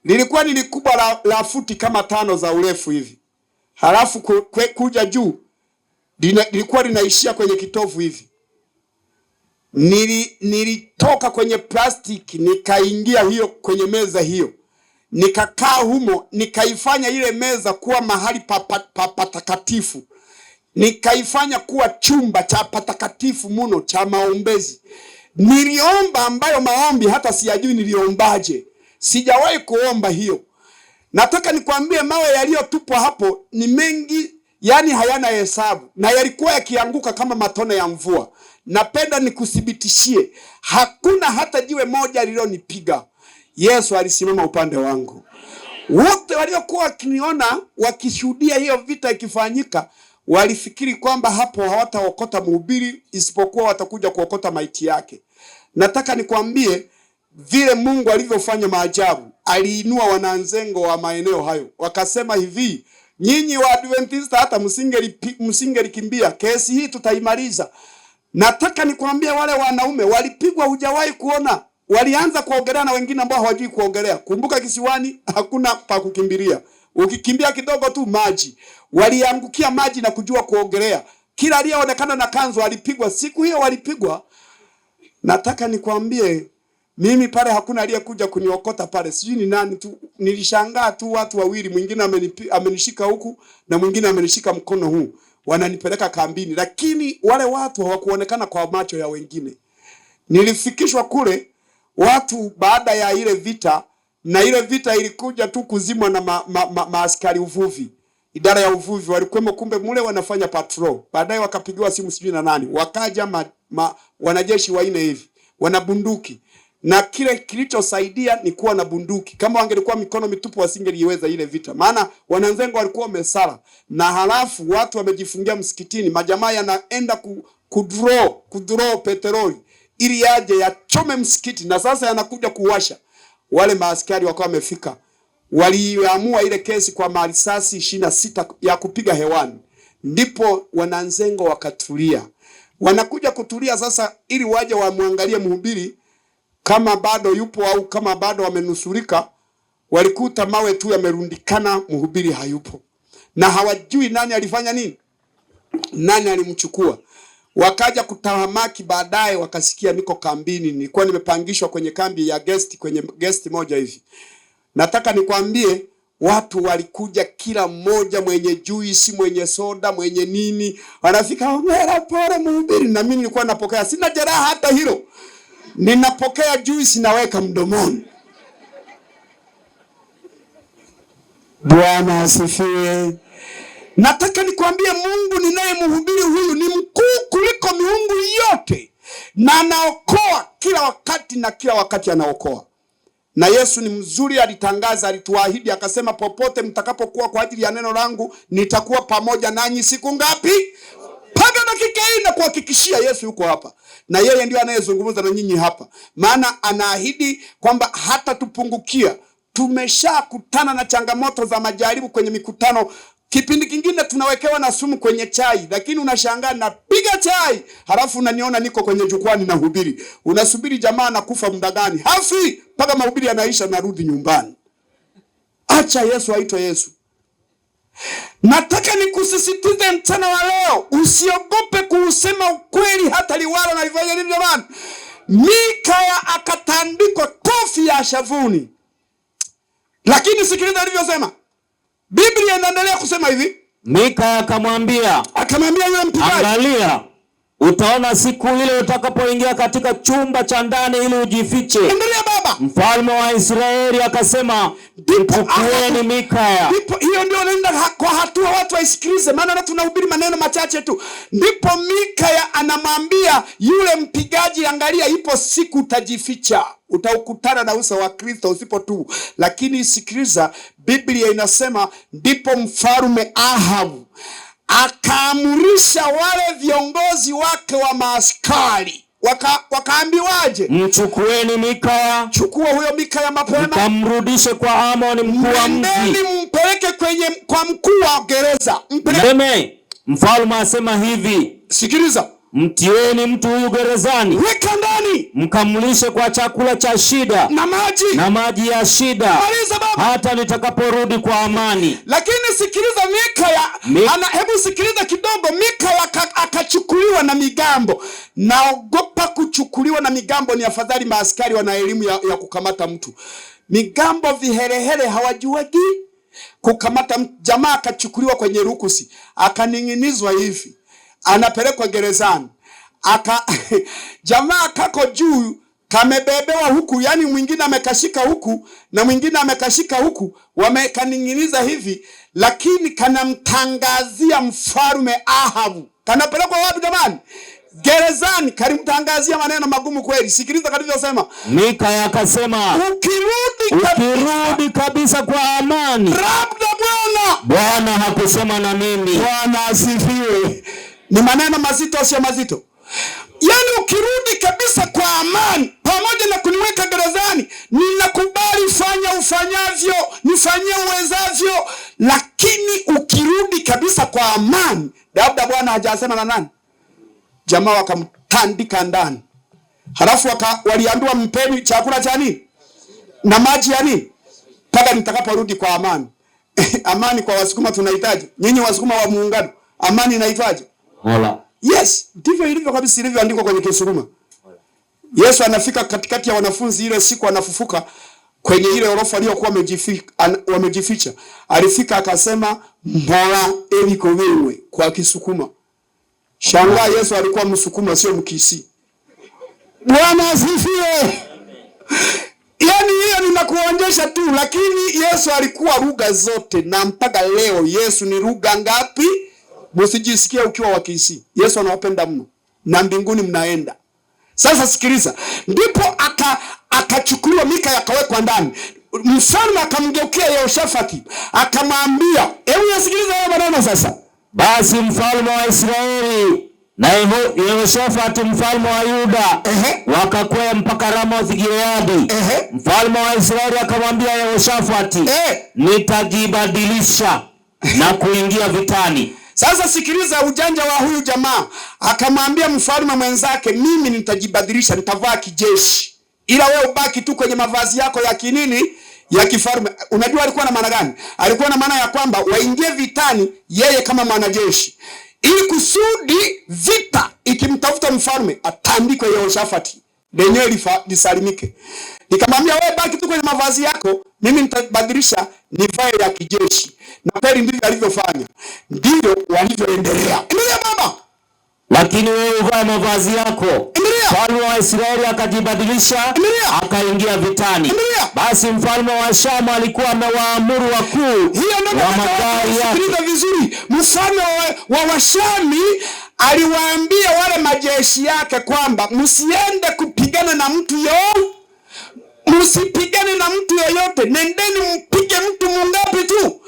Lilikuwa ni likubwa la futi kama 5 za urefu hivi. Halafu kuja juu lilikuwa linaishia kwenye kitovu hivi. Nilitoka kwenye plastiki nikaingia hiyo kwenye meza hiyo. Nikakaa humo, nikaifanya ile meza kuwa mahali patakatifu. Nikaifanya kuwa chumba cha patakatifu muno cha maombezi. Niliomba ambayo maombi hata siyajui niliombaje. Sijawahi kuomba hiyo. Nataka nikwambie mawe yaliyotupwa hapo ni mengi, yani hayana hesabu, na yalikuwa yakianguka kama matone ya mvua. Napenda nikuthibitishie, hakuna hata jiwe moja lililonipiga. Yesu alisimama upande wangu. Wote waliokuwa wakiniona wakishuhudia hiyo vita ikifanyika walifikiri kwamba hapo hawataokota mhubiri, isipokuwa watakuja kuokota maiti yake. Nataka nikwambie vile Mungu alivyofanya maajabu. Aliinua wananzengo wa maeneo hayo, wakasema hivi: nyinyi wa Adventista hata msingelikimbia, kesi hii tutaimaliza. Nataka nikwambie wale wanaume walipigwa, hujawahi kuona. Walianza kuogelea na wengine ambao hawajui kuogelea. Kumbuka kisiwani hakuna pa kukimbilia. Ukikimbia kidogo tu maji. Waliangukia maji na kujua kuogelea. Kila aliyeonekana na kanzu alipigwa. Siku hiyo walipigwa. Nataka nikwambie mimi pale hakuna aliyekuja kuniokota pale. Sijui ni nani tu. Nilishangaa tu watu wawili, mwingine amenishika huku na mwingine amenishika mkono huu. Wananipeleka kambini, lakini wale watu hawakuonekana kwa macho ya wengine. Nilifikishwa kule watu baada ya ile vita, na ile vita ilikuja tu kuzimwa na maaskari uvuvi. Idara ya uvuvi walikuwemo, kumbe mule wanafanya patrol. Baadaye wakapigiwa simu sijui na nani, wakaja wanajeshi wanne hivi, wana bunduki. Na kile kilichosaidia ni kuwa na bunduki. Kama wangelikuwa mikono mitupu wasingeliweza ile vita. Maana wananzengo walikuwa wamesala. Na halafu watu wamejifungia msikitini, majamaa yanaenda kudraw petroli ili yaje yachome msikiti, na sasa yanakuja kuwasha. Wale maaskari wakawa wamefika. Waliamua ile kesi kwa marisasi 26 ya kupiga hewani. Ndipo wananzengo wakatulia. Wanakuja kutulia sasa ili waje wamwangalie mhubiri kama bado yupo au kama bado wamenusurika. Walikuta mawe tu yamerundikana, mhubiri hayupo. Na hawajui nani alifanya nini, nani alimchukua. Wakaja kutahamaki baadaye, wakasikia niko kambini. Nilikuwa nimepangishwa kwenye kambi ya guest, kwenye guest moja hivi. Nataka nikwambie watu walikuja kila mmoja, mwenye juisi, mwenye soda, mwenye nini. Wanafika, hongera, pole mhubiri. Na mimi nilikuwa napokea, sina jeraha hata hilo. Ninapokea juisi naweka mdomoni. Bwana asifiwe. Nataka nikwambie Mungu ninayemhubiri huyu ni mkuu kuliko miungu yote, na anaokoa kila wakati, na kila wakati anaokoa. Na Yesu ni mzuri, alitangaza, alituahidi akasema, popote mtakapokuwa kwa ajili ya neno langu nitakuwa pamoja nanyi siku ngapi? Mpaka dakika hii na kuhakikishia Yesu yuko hapa. Na yeye ndiye anayezungumza na nyinyi hapa. Maana anaahidi kwamba hata tupungukia. Tumeshakutana na changamoto za majaribu kwenye mikutano. Kipindi kingine tunawekewa na sumu kwenye chai, lakini unashangaa napiga chai, halafu unaniona niko kwenye jukwani nahubiri. Unasubiri jamaa anakufa muda gani? Hafi mpaka mahubiri yanaisha, narudi nyumbani. Acha Yesu aitwe Yesu. Nataka nikusisitize mchana wa leo, usiogope kuusema ukweli hata liwalo na lifanye nini jamani. Mikaya akatandikwa kofi ya shavuni. Lakini sikiliza alivyosema. Biblia inaendelea kusema hivi. Mikaya akamwambia yule mpigaji, angalia, Utaona siku ile utakapoingia katika chumba cha ndani ili ujifiche. Endelea baba. Mfalme wa Israeli akasema, mchukueni Mikaya. Ndipo hiyo ndio nenda kwa hatua, watu waisikilize, maana tunahubiri maneno machache tu. Ndipo Mikaya anamwambia yule mpigaji, angalia, ipo siku utajificha, utaukutana na uso wa Kristo usipotubu. Lakini sikiliza, Biblia inasema ndipo mfalme Ahabu akaamurisha wale viongozi wake wa maaskari, wakaambiwaje? Mchukueni Mikaya, chukua huyo Mikaya mapema, mkamrudishe kwa Amoni mkuu wa mji, mpeleke kwenye kwa mkuu wa gereza. Mpeleke. Mfalme asema hivi, sikiliza, mtieni mtu huyu gerezani, weka ndani, mkamlishe kwa chakula cha shida na maji ya shida, maliza baba, hata nitakaporudi kwa amani. Lakini sikiliza, Mikaya hebu sikiliza kidogo. Mikaya akachukuliwa na migambo. Naogopa kuchukuliwa na migambo, ni afadhali maaskari wana elimu ya kukamata mtu. Migambo viherehere hawajuagi kukamata mtu. Jamaa akachukuliwa kwenye rukusi, akaning'inizwa hivi, anapelekwa gerezani. Jamaa kako juu, kamebebewa huku, yani mwingine amekashika huku na mwingine amekashika huku, wamekaning'iniza hivi, lakini kanamtangazia mfalme Ahabu. Kanapelekwa wapi jamani? Gerezani. Kalimtangazia maneno magumu kweli. Sikiliza kalivyosema. Mikaya akasema, ukirudi kabisa kwa amani, labda Bwana hakusema na mimi. Bwana asifiwe. Ni maneno mazito, sio mazito? Yaani ukirudi kabisa kwa amani, pamoja na kuniweka gerezani, ninakubali, fanya ufanyavyo, nifanyie uwezavyo, lakini ukirudi kabisa kwa amani, labda Bwana hajasema na nani? Jamaa wakamtandika ndani. Halafu waliambiwa mpeni chakula cha nini na maji ya nini mpaka nitakaporudi kwa amani. Amani kwa Wasukuma tunahitaji. Nyinyi Wasukuma wa Muungano, amani inaitwaje? Mola. Yes, ndivyo ilivyo kabisa, ilivyoandikwa kwenye Kisuruma. Yesu anafika katikati ya wanafunzi ile siku anafufuka kwenye ile orofa aliyokuwa wamejificha. Alifika akasema mbola eliko wewe kwa Kisukuma. Shangaa, Yesu alikuwa Msukuma sio Mkisi. Bwana asifiwe. Yaani hiyo ninakuonyesha tu, lakini Yesu alikuwa lugha zote, na mpaka leo Yesu ni lugha ngapi? Msijisikie ukiwa wa Kisii. Yesu anawapenda mno na mbinguni mnaenda. Sasa sikiliza, ndipo akachukuliwa Mikaya akawekwa ndani. Mfalme akamgeukia Yehoshafati akamwambia, hebu yasikiliza haya maneno sasa. Basi mfalme wa Israeli na Yehoshafati mfalme wa Yuda wakakwea mpaka Ramoth Gileadi. Mfalme wa Israeli akamwambia Yehoshafati, nitajibadilisha na kuingia vitani. Sasa sikiliza ujanja wa huyu jamaa. Akamwambia mfalme mwenzake, mimi nitajibadilisha, nitavaa kijeshi, ila wewe ubaki tu kwenye mavazi yako ya kinini, ya kifalme. Unajua alikuwa na maana gani? Alikuwa na maana ya kwamba waingie vitani yeye kama mwanajeshi, ili kusudi vita ikimtafuta mfalme atandikwe Yehoshafati, lenyewe lisalimike. Nikamwambia wewe baki tu kwenye mavazi yako, mimi nitabadilisha nivae ya kijeshi. Na kweli ndivyo alivyofanya, ndivyo walivyoendelea. Endelea baba. Lakini wewe uvaa mavazi yako. Mfalme wa Israeli akajibadilisha akaingia vitani. Endelea. Basi mfalme wa Shamu alikuwa amewaamuru wakuu wa magari yake. Sikiliza vizuri. Mfalme wa Washami aliwaambia wale majeshi yake kwamba msiende kupigana na mtu yoyote. Msipigane na mtu yoyote, nendeni mpige mtu mungapi tu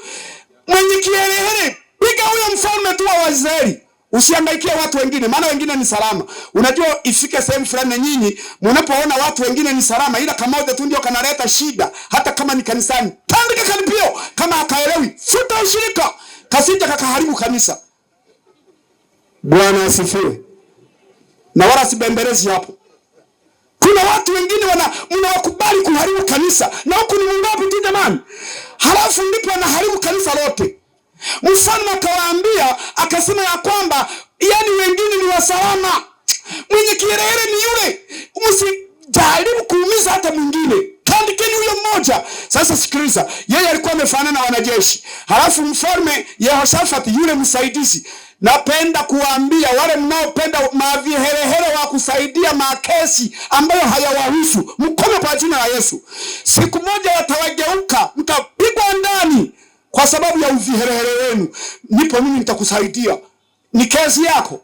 mwenye kiherehere. Piga huyo mfalme tu wa Israeli, usiangaikie watu wengine, maana wengine ni salama. Unajua ifike sehemu fulani nyinyi mnapoona watu wengine ni salama, ila kamoja tu ndio kanaleta shida, hata kama ni kanisani, tandika kalipio. Kama akaelewi, futa ushirika, kasija kakaharibu kanisa. Bwana asifiwe. Na wala sibembelezi hapo. Kuna watu wengine mnawakubali kuharibu kanisa, na huku ni mungapi tu jamani? Halafu ndipo anaharibu kanisa lote. Mfalme akawaambia, akasema ya kwamba yani wengine ni wasalama, mwenye kiherehere ni yule, msijaribu kuumiza hata mwingine, tandikeni huyo mmoja. Sasa sikiliza, yeye alikuwa amefanana na wanajeshi. Halafu mfalme Yehoshafati yule msaidizi Napenda kuambia wale mnaopenda maviherehere wa kusaidia makesi ambayo hayawahusu, mkome kwa jina la Yesu. Siku moja watawageuka, mtapigwa ndani kwa sababu ya uviherehere wenu. Nipo mimi, nitakusaidia, ni kesi yako.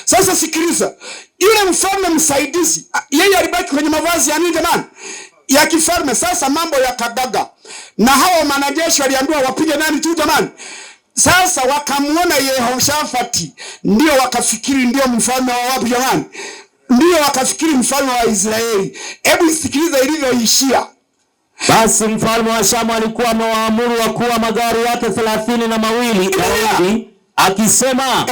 Sasa sikiliza, yule mfalme msaidizi, yeye alibaki kwenye mavazi ya nini jamani? Ya kifalme. Sasa mambo yakagaga, na hawa wanajeshi waliambiwa wapige nani tu jamani? Sasa wakamuona Yehoshafati, ndio wakafikiri ndio mfalme wa wapi jamani? Ndio wakafikiri mfalme wa Israeli. Hebu sikiliza ilivyoishia. Basi mfalme wa Shamu alikuwa amewaamuru wakuu wa magari yake 32 Daudi akisema,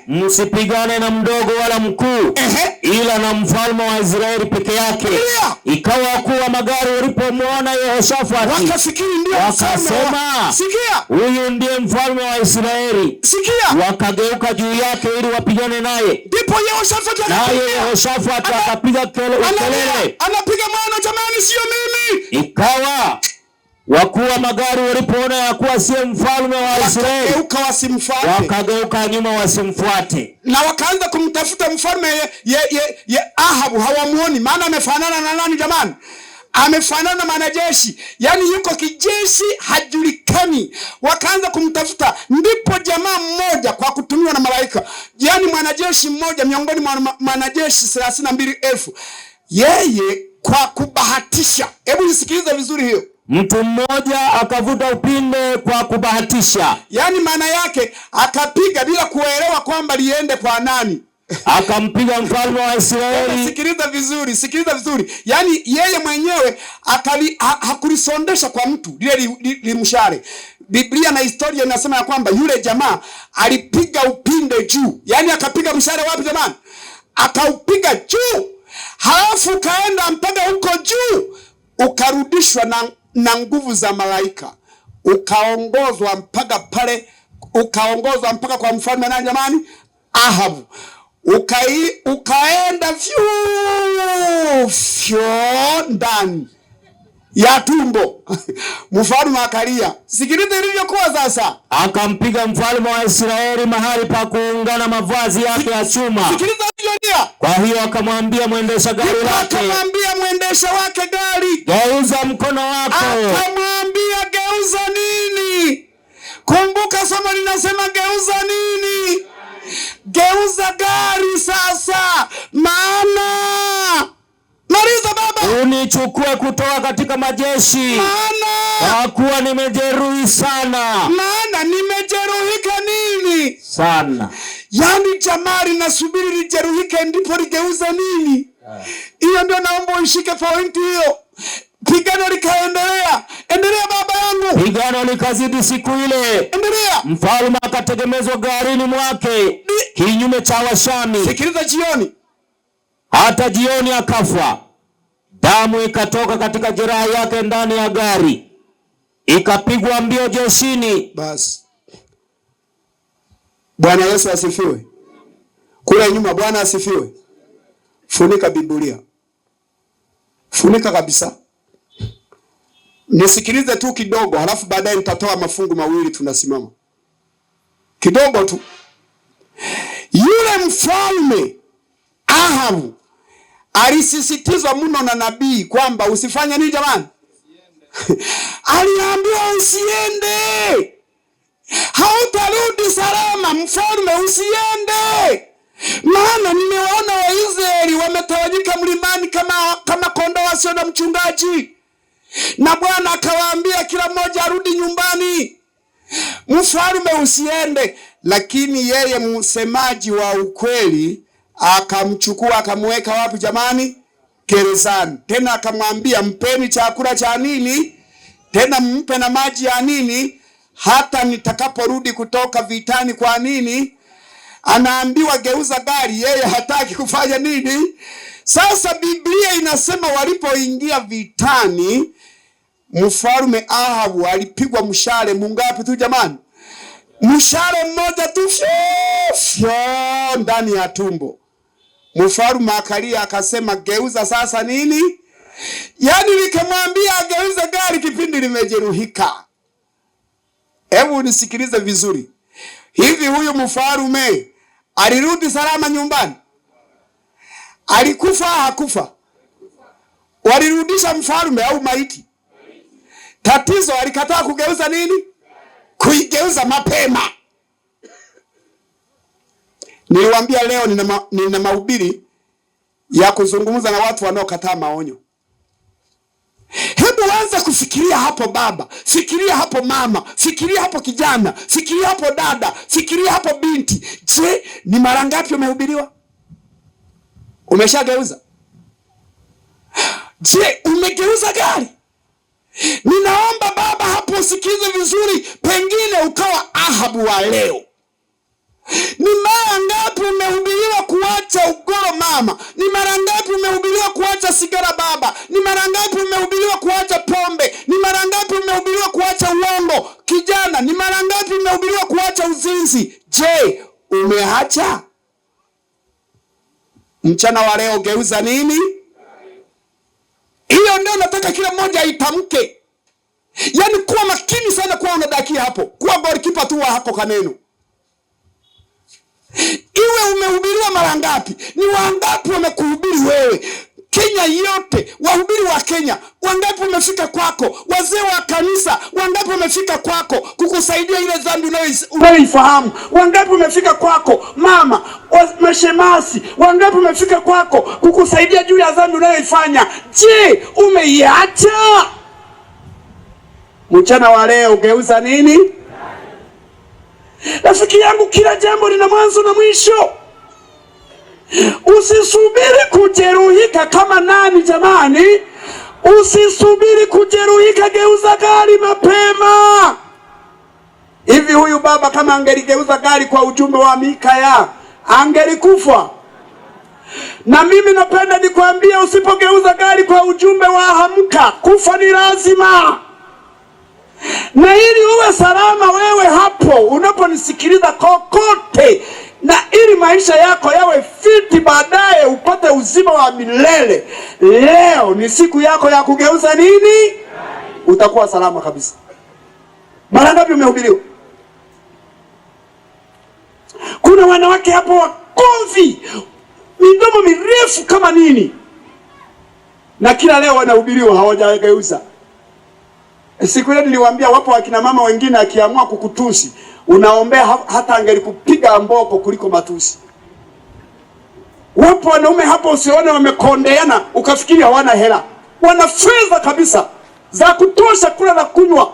msipigane na mdogo wala mkuu, ila na mfalme wa Israeli peke yake. Ikawa wakuu wa magari walipomwona Yehoshafati wakafikiri ndio wakasema, sikia, huyu ndiye mfalme wa Israeli. Sikia, wakageuka juu yake ili wapigane naye. Ndipo Yehoshafati naye Yehoshafati akapiga kelele, anapiga mwana, jamani, sio mimi. Ikawa wakuu wa magari walipoona ya kuwa sio mfalme wa Israeli, wakageuka nyuma wasimfuate, na wakaanza kumtafuta mfalme ye Ahabu. Hawamuoni, maana amefanana na nani jamani? Amefanana na mwanajeshi, yani yuko kijeshi, hajulikani. Wakaanza kumtafuta, ndipo jamaa mmoja kwa kutumiwa na malaika, yani mwanajeshi mmoja miongoni mwa mwanajeshi 32,000, yeye kwa kubahatisha, hebu nisikilize vizuri hiyo. Mtu mmoja akavuta upinde kwa kubahatisha, yani maana yake akapiga bila kuelewa kwamba liende kwa nani. Akampiga mfalme wa Israeli. Sikiliza vizuri, sikiliza vizuri. Yani yeye mwenyewe hakulisondesha kwa mtu lile limshale. Biblia na historia inasema ya kwamba yule jamaa alipiga upinde juu, yani akapiga mshale wapi jamani? Akaupiga juu, halafu kaenda mpaka huko juu, ukarudishwa na nguvu za malaika, ukaongozwa mpaka pale, ukaongozwa mpaka kwa mfalme nani jamani? Ahabu. Ukaenda fyu ndani ya tumbo. Mfalme akalia. Sikiliza ilivyokuwa sasa. Akampiga mfalme wa Israeli mahali pa kuungana mavazi yake ya chuma. Sikiliza ilivyolia. Kwa hiyo akamwambia mwendesha gari lake. Akamwambia mwendesha wake gari, geuza mkono wako. Akamwambia geuza nini? Kumbuka somo linasema geuza nini? Geuza gari sasa, maana maliza baba, unichukue kutoka katika majeshi, maana kwa kuwa nimejeruhi sana. Maana nimejeruhika nini? Sana. Yani jamaa linasubiri lijeruhike ndipo ligeuza nini? Hiyo ndio naomba uishike pointi hiyo. Pigano likaendelea. Endelea baba yangu. Pigano likazidi siku ile. Endelea. Mfalme akategemezwa garini mwake kinyume cha Washami. Sikiliza jioni. Hata jioni akafa. Damu ikatoka katika jeraha yake ndani ya gari, ikapigwa mbio jeshini. Basi. Bwana Yesu asifiwe. Kule nyuma Bwana asifiwe. Funika Biblia. Funika kabisa. Nisikilize tu kidogo, halafu baadaye nitatoa mafungu mawili tunasimama. Kidogo tu. Yule mfalme Ahabu alisisitizwa mno na nabii kwamba usifanye nini jamani? Aliambiwa usiende. Hautarudi salama, mfalme usiende. Maana nimewaona Waisraeli wametawanyika mlimani kama kondoo wasio na mchungaji. Na Bwana akawaambia kila mmoja arudi nyumbani. Mfalme usiende. Lakini yeye msemaji wa ukweli akamchukua akamweka wapi jamani? Gerezani. Tena akamwambia mpeni chakula cha nini? Tena mpe na maji ya nini? Hata nitakaporudi kutoka vitani. Kwa nini? Anaambiwa geuza gari, yeye hataki kufanya nini? Sasa Biblia inasema walipoingia vitani, mfalme Ahabu alipigwa mshale mungapi tu jamani? Mshale mmoja tu fyo ndani ya tumbo. Mfalme akalia akasema geuza sasa nini? Yaani nikamwambia ageuze gari kipindi limejeruhika. Hebu nisikilize vizuri. Hivi huyu mfalme Alirudi salama nyumbani? Alikufa hakufa? Walirudisha mfalme au maiti? Tatizo alikataa kugeuza nini? Kuigeuza mapema. Niliwaambia leo nina mahubiri ya kuzungumza na watu wanaokataa maonyo. Hebu anza kufikiria hapo baba, fikiria hapo mama, fikiria hapo kijana, fikiria hapo dada, fikiria hapo binti. Je, ni mara ngapi umehubiriwa? Umeshageuza? Je, umegeuza gari? Ninaomba baba hapo usikize vizuri, pengine ukawa Ahabu wa leo. Ni mara ngapi umehubiriwa kuacha ugoro mama? Ni mara ngapi umehubiriwa kuacha sigara baba? Ni mara ngapi umehubiriwa kuacha pombe? Ni mara ngapi umehubiriwa kuacha uongo kijana? Ni mara ngapi umehubiriwa kuacha uzinzi? Je, umeacha? Mchana wa leo geuza nini? Hiyo ndio nataka kila mmoja aitamke. Yaani kuwa makini sana, kuwa unadakia hapo, kuwa goalkeeper tu wa hako kaneno. Iwe umehubiriwa mara ngapi? Ni wangapi wamekuhubiri wewe? Kenya yote, wahubiri wa Kenya wangapi wamefika kwako? Wazee wa kanisa wangapi wamefika kwako kukusaidia ile dhambi unayoifahamu? Wangapi wamefika kwako mama? Mashemasi wangapi wamefika kwako kukusaidia juu ya dhambi unayoifanya? Je, umeiacha? Mchana wa leo ugeuza nini? Rafiki yangu, kila jambo lina mwanzo na mwisho. Usisubiri kujeruhika kama nani jamani? Usisubiri kujeruhika, geuza gari mapema. Hivi huyu baba kama angeligeuza gari kwa ujumbe wa Mikaya, angelikufa? Na mimi napenda nikwambie, usipogeuza gari kwa ujumbe wa Amka, kufa ni lazima. Na ili uwe salama wewe hapo unaponisikiliza kokote, na ili maisha yako yawe fiti baadaye upate uzima wa milele, leo ni siku yako ya kugeuza nini? Utakuwa salama kabisa. Mara ngapi umehubiriwa? Kuna wanawake hapo wakomvi, midomo mirefu kama nini, na kila leo wanahubiriwa, hawajageuza. Siku ile niliwaambia wapo wakina mama wengine akiamua kukutusi unaombea hata angelikupiga mboko kuliko matusi. Wapo wanaume hapo usione wamekondeana ukafikiri hawana hela. Wana fedha kabisa za kutosha kula na kunywa.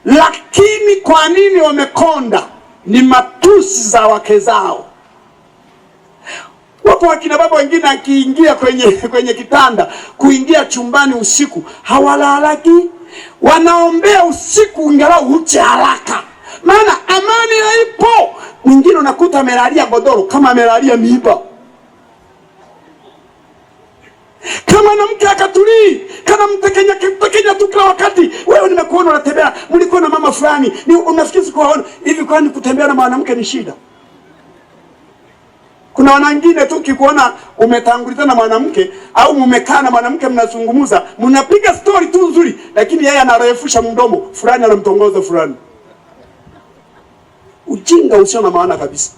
Lakini kwa nini wamekonda? Ni matusi za wake zao. Wapo wakina baba wengine akiingia kwenye kitanda, kuingia chumbani usiku, hawalalaki. Wanaombea usiku ingalau uche haraka, maana amani haipo. Mwingine unakuta amelalia godoro kama amelalia miiba, kama na mke akatulii, kana mtekenya mtekenya tu kila wakati. Wewe nimekuona unatembea, mlikuwa na mama fulani, ni unafikiri sikuwaona hivi? Kwani kutembea na mwanamke ni shida? Kuna wengine tu kikuona umetanguliza na mwanamke au mumekaa na mwanamke mnazungumza, mnapiga story tu nzuri, lakini yeye anarefusha mdomo, fulani anamtongoza fulani. Ujinga usio na maana kabisa.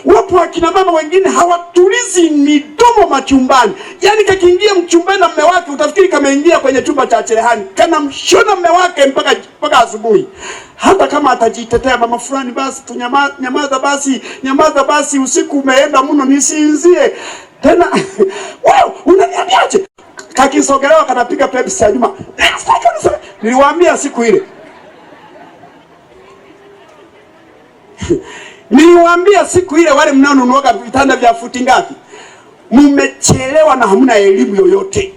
Wapo akina mama wengine hawatulizi midomo machumbani. Yaani kakiingia mchumbani na mume wake utafikiri kameingia kwenye chumba cha cherehani. Kanamshona mume wake mpaka asubuhi. Hata kama atajitetea mama fulani, basi tu nyamaza basi, nyamaza basi, usiku umeenda mno nisinzie. Tena wewe unaniambiaje? Kakisogelewa kanapiga Pepsi ya nyuma. Niliwaambia siku ile. Niliwaambia siku ile, wale mnaonunua vitanda vya futi ngapi, mmechelewa na hamna elimu yoyote.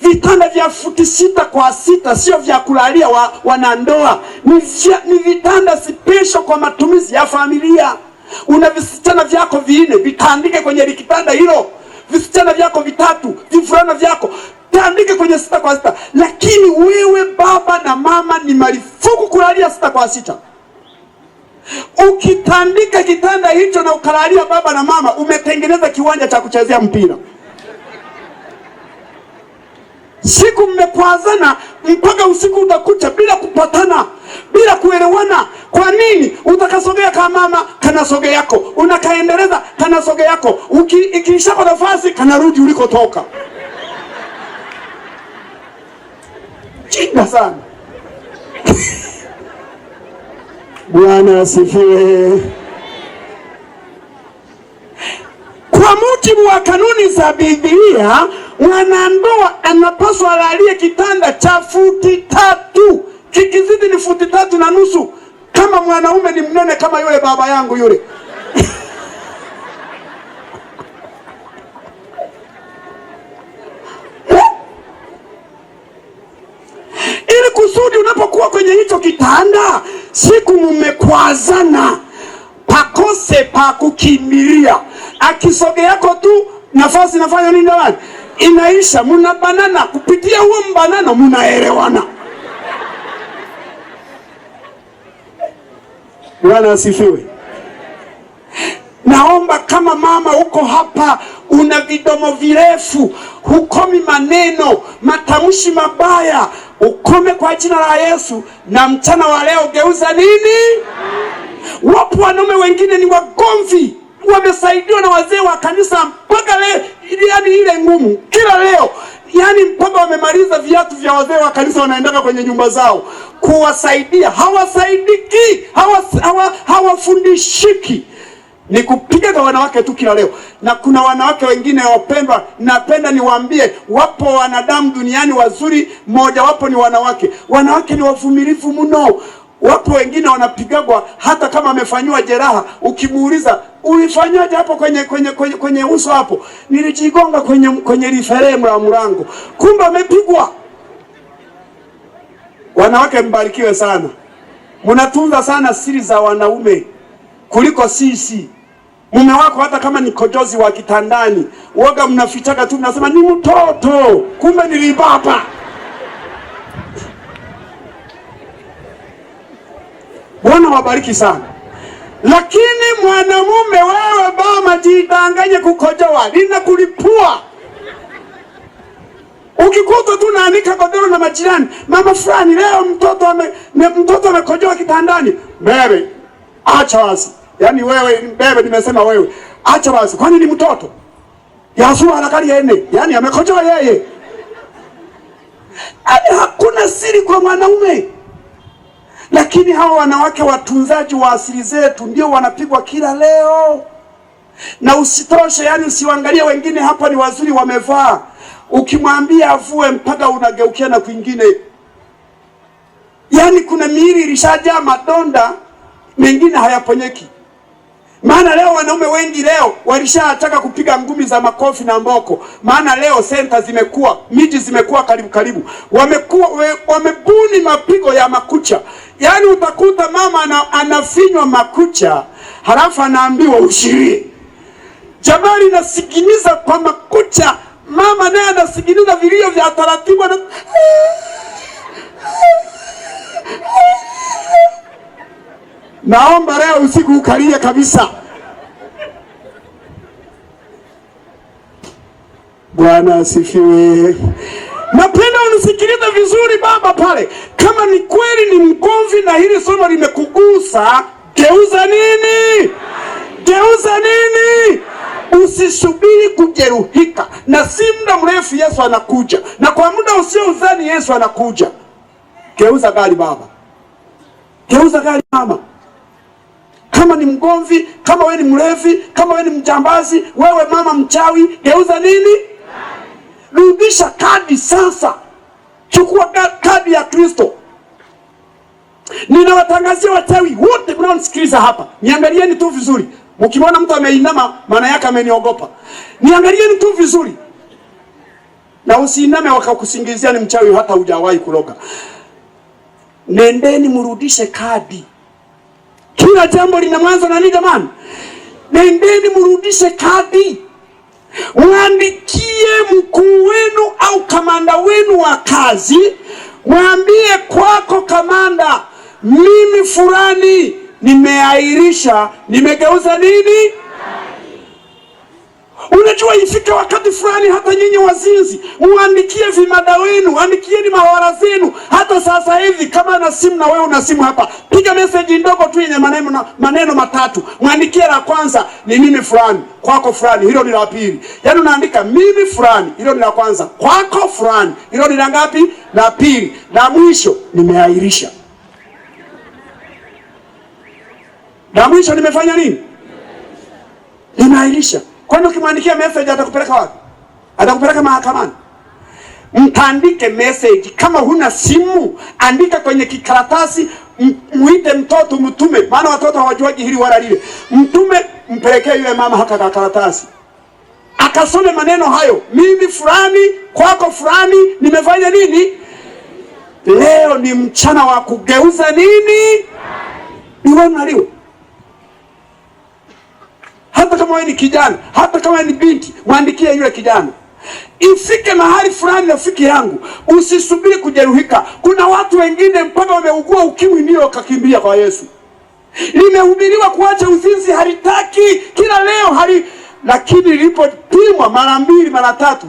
Vitanda vya futi 6 kwa 6 sio vya kulalia wanandoa, ni vitanda special kwa matumizi ya familia. Una visichana vyako 4 vitandike kwenye kitanda hilo, visichana vyako 3, vivulana vyako tandike kwenye 6 kwa 6. Lakini wewe baba na mama ni marufuku kulalia 6 kwa 6. Ukitandika kitanda hicho na ukalalia baba na mama, umetengeneza kiwanja cha kuchezea mpira. Siku mmekwazana mpaka usiku utakucha bila kupatana, bila kuelewana. Kwa nini? Utakasogea kama mama kanasogea yako, unakaendeleza kanasogea yako, ikiisha kwa nafasi kanarudi ulikotoka. Jinga sana. Bwana asifiwe. Kwa mujibu wa kanuni za Biblia, mwanandoa anapaswa alalie kitanda cha futi 3, kikizidi ni futi 3.5, kama mwanaume ni mnene kama yule baba yangu yule. Ili kusudi unapokuwa kwenye hicho kitanda, siku mmekwazana, pakose pa kukimbilia. Akisogea yako tu nafasi inafanya nini jamani? Inaisha. Mnabanana, kupitia huo mbanano mnaelewana. Bwana asifiwe. Naomba kama mama uko hapa, una vidomo virefu, hukomi maneno, matamshi mabaya, ukome kwa jina la Yesu. Na mchana wa leo geuza nini? Wapo wanaume wengine ni wagomvi, wamesaidiwa na wazee wa kanisa mpaka leo, yani ile ngumu kila leo, yani mpaka wamemaliza viatu vya wazee wa kanisa, wanaendaka kwenye nyumba zao kuwasaidia. Hawasaidiki, hawafundishiki. Ni kupiga kwa wanawake tu kila leo. Na kuna wanawake wengine wapendwa, napenda niwaambie, wapo wanadamu duniani wazuri, mmoja wapo ni wanawake. Wanawake ni wavumilivu mno. Wapo wengine wanapigagwa hata kama amefanywa jeraha, ukimuuliza ulifanyaje hapo kwenye uso hapo, nilijigonga kwenye liferemu la mlango, kumbe amepigwa. Wanawake mbarikiwe sana, mnatunza sana siri za wanaume kuliko sisi. Mume wako hata kama ni kojozi wa kitandani, woga mnafichaka tu, mnasema ni mtoto, kumbe ni libaba. Bwana wabariki sana. Lakini mwanamume wewe bama, jidanganye kukojoa, linakulipua. Ukikuta tu naanika godoro na majirani, mama fulani leo mtoto amekojoa kitandani, bebe acha basi. Yaani wewe bebe, nimesema wewe acha basi, kwani ni mtoto? Yasua harakari yene, yaani amekojoa yeye. Yaani hakuna siri kwa mwanaume. Lakini hawa wanawake watunzaji wa asili zetu ndio wanapigwa kila leo. Na usitoshe, yani usiangalie wengine hapa ni wazuri wamevaa, ukimwambia avue mpaka unageukia na kwingine. Yani kuna miili ilishajaa madonda, mengine hayaponyeki. Maana leo wanaume wengi leo walishaataka kupiga ngumi za makofi na mboko. Maana leo senta zimekuwa, miji zimekuwa karibu karibu. Wamebuni mapigo ya makucha. Yaani utakuta mama anafinywa makucha, halafu anaambiwa ushirie. Jamani, nasiginiza kwa makucha, mama naye anasiginiza vilio vya taratibu na naomba leo usiku ukalie kabisa. Bwana asifiwe. Napenda unisikilize vizuri baba pale. Kama ni kweli ni mgomvi na hili somo limekugusa, geuza nini? Geuza nini? Usisubiri kujeruhika. Na si muda mrefu Yesu anakuja. Na kwa muda usioudhani Yesu anakuja. Geuza gari baba. Geuza gari mama. Kama ni mgomvi, kama wewe ni mlevi, kama wewe ni mjambazi, wewe mama mchawi, geuza nini? Rudisha kadi sasa. Chukua kadi ya Kristo. Ninawatangazia wachawi wote mnaonisikiliza hapa, niangalieni tu vizuri. Mkimwona mtu ameinama, maana yake ameniogopa. Niangalieni tu vizuri. Na usiiname wakakusingizia ni mchawi hata hujawahi kuloga. Nendeni mrudishe kadi. Kila jambo lina mwanzo na nini jamani? Nendeni mrudishe kadi. Mwandikie mkuu wenu au kamanda wenu wa kazi, mwambie kwako kamanda, mimi fulani nimeahirisha, nimegeuza nini? Unajua, ifike wakati fulani hata nyinyi wazinzi muandikie vimada wenu, andikieni mawara zenu. Hata sasa hivi kama na simu na wewe una simu hapa, piga message ndogo tu yenye maneno matatu, mwandikie. La kwanza ni mimi fulani, kwako fulani, hilo ni la pili. Yaani unaandika mimi fulani, hilo ni la kwanza, kwako fulani, hilo ni la ngapi? La pili. La mwisho nimeahirisha. La mwisho nimefanya nini? Nimeahirisha. Kwani ukimwandikia message atakupeleka wapi? Atakupeleka mahakamani. Mtandike message. Kama huna simu, andika kwenye kikaratasi, muite mtoto mtume, maana watoto hawajuaji hili wala lile. Mtume mpelekee yule mama haka karatasi, akasome maneno hayo, mimi fulani, kwako fulani, nimefanya nini? Leo ni mchana wa kugeuza nini? Ni naliwe. Hata kama wewe ni kijana, hata kama wewe ni binti, mwandikie yule kijana. Ifike mahali fulani, rafiki yangu, usisubiri kujeruhika. Kuna watu wengine mpaka wameugua ukimwi ndio wakakimbia kwa Yesu. Limehubiriwa kuacha uzinzi, halitaki kila leo hali, lakini lilipopimwa mara mbili mara tatu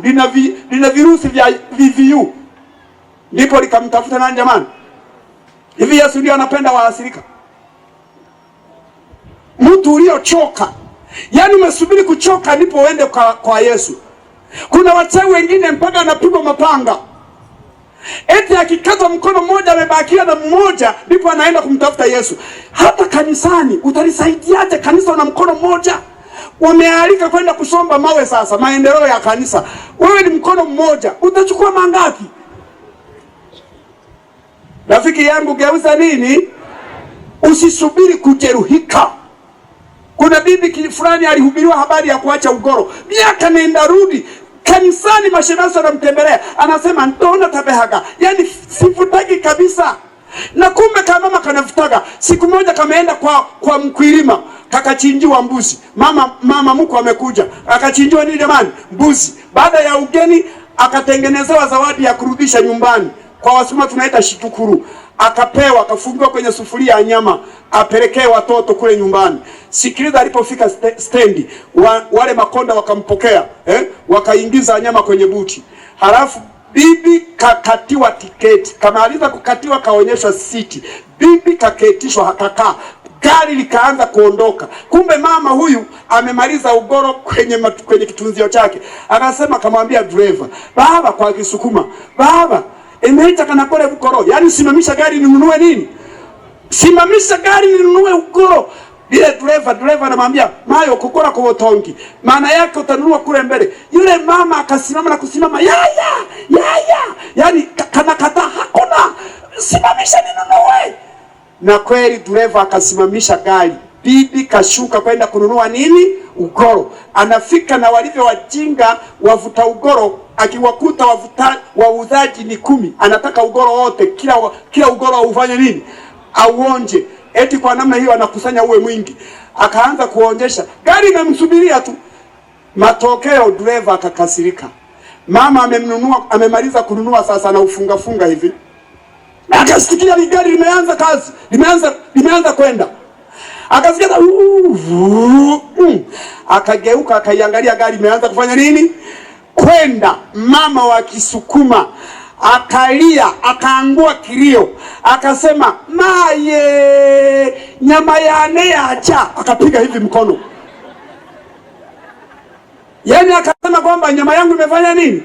lina virusi vya VVU, ndipo likamtafuta nani jamani? Hivi Yesu ndio anapenda waathirika? Mtu uliochoka, yaani umesubiri kuchoka ndipo uende kwa Yesu. Kuna wachawi wengine mpaka anapigwa mapanga, eti akikata mkono mmoja amebakia na mmoja, ndipo anaenda kumtafuta Yesu. Hata kanisani utalisaidiaje kanisa na mkono mmoja? Wamealika kwenda kusomba mawe sasa, maendeleo ya kanisa. Wewe ni mkono mmoja, utachukua mangapi? Rafiki yangu, geuza nini? Usisubiri kujeruhika. Kuna bibi fulani alihubiriwa habari ya kuacha ugoro, miaka nenda rudi kanisani, mashemasi anamtembelea, anasema ndona tabehaga, yani sivutagi kabisa. Na kumbe kama mama kanavutaga. Siku moja kameenda kwa mkwilima, kakachinjiwa mbuzi. Mama mkwe amekuja, akachinjiwa nini jamani? Mbuzi. Baada ya ugeni akatengenezewa zawadi ya kurudisha nyumbani, kwa Wasukuma tunaita shitukuru. Akapewa, akafungiwa kwenye sufuria ya nyama, apelekee watoto kule nyumbani. Sikiliza, alipofika stendi, wale makonda wakampokea, wakaingiza nyama kwenye buti. Halafu bibi kakatiwa tiketi, kamaliza kukatiwa kaonyeshwa siti, bibi kaketishwa, akakaa, gari likaanza kuondoka. Kumbe mama huyu amemaliza ugoro kwenye kitunzio chake. Akasema, akamwambia driver, baba, kwa Kisukuma, baba emeita kanakole ugoro, yaani simamisha gari ninunue nini? Simamisha gari ninunue ugoro. Ile driver anamwambia mayo kukora kwa utongi, maana yake utanunua kule mbele. Yule mama akasimama na kusimama, ya ya ya ya, yaani kanakata, hakuna, simamisha ninunue. Na kweli driver akasimamisha gari, bibi kashuka kwenda kununua nini? Ugoro. Anafika na walivyo wajinga wavuta ugoro, akiwakuta wauzaji ni 10, anataka ugoro wote, kila ugoro aufanye nini? Auonje. Eti kwa namna hiyo anakusanya uwe mwingi. Akaanza kuonjesha, gari imemsubiria tu. Matokeo driver akakasirika. Mama amemnunua, amemaliza kununua, sasa anaufunga funga hivi. Akasikia gari limeanza kazi, limeanza kwenda. Akasikia akageuka, akaiangalia gari imeanza kufanya nini? Kwenda. Mama wa Kisukuma akalia, akaangua kilio, akasema maye, nyama yane yacha. Akapiga hivi mkono, yaani akasema kwamba nyama yangu imefanya nini?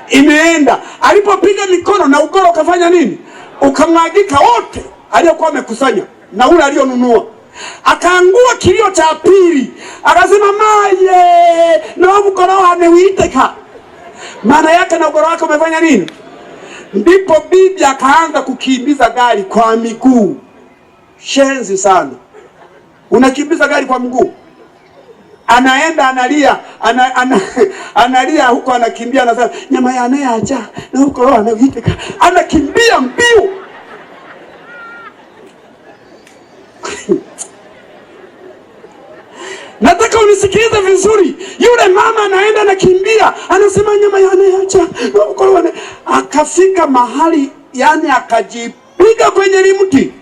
Imeenda. Alipopiga mikono na ugoro ukafanya nini? Ukamwagika wote aliyokuwa amekusanya na ule aliyonunua. Akaangua kilio cha pili, akasema maye, na ugoro ameuiteka. Maana yake na ugoro wake umefanya nini? Ndipo bibi akaanza kukimbiza gari kwa miguu. Shenzi sana, unakimbiza gari kwa mguu. Anaenda analia, analia huko, anakimbia, anasema nyama ya anayeacha na huko roho anaiteka, anakimbia mbio. Nataka unisikilize vizuri. Yule mama anaenda anakimbia, anasema nyama ya anayeacha na huko roho. Akafika mahali, yani akajipiga kwenye mti,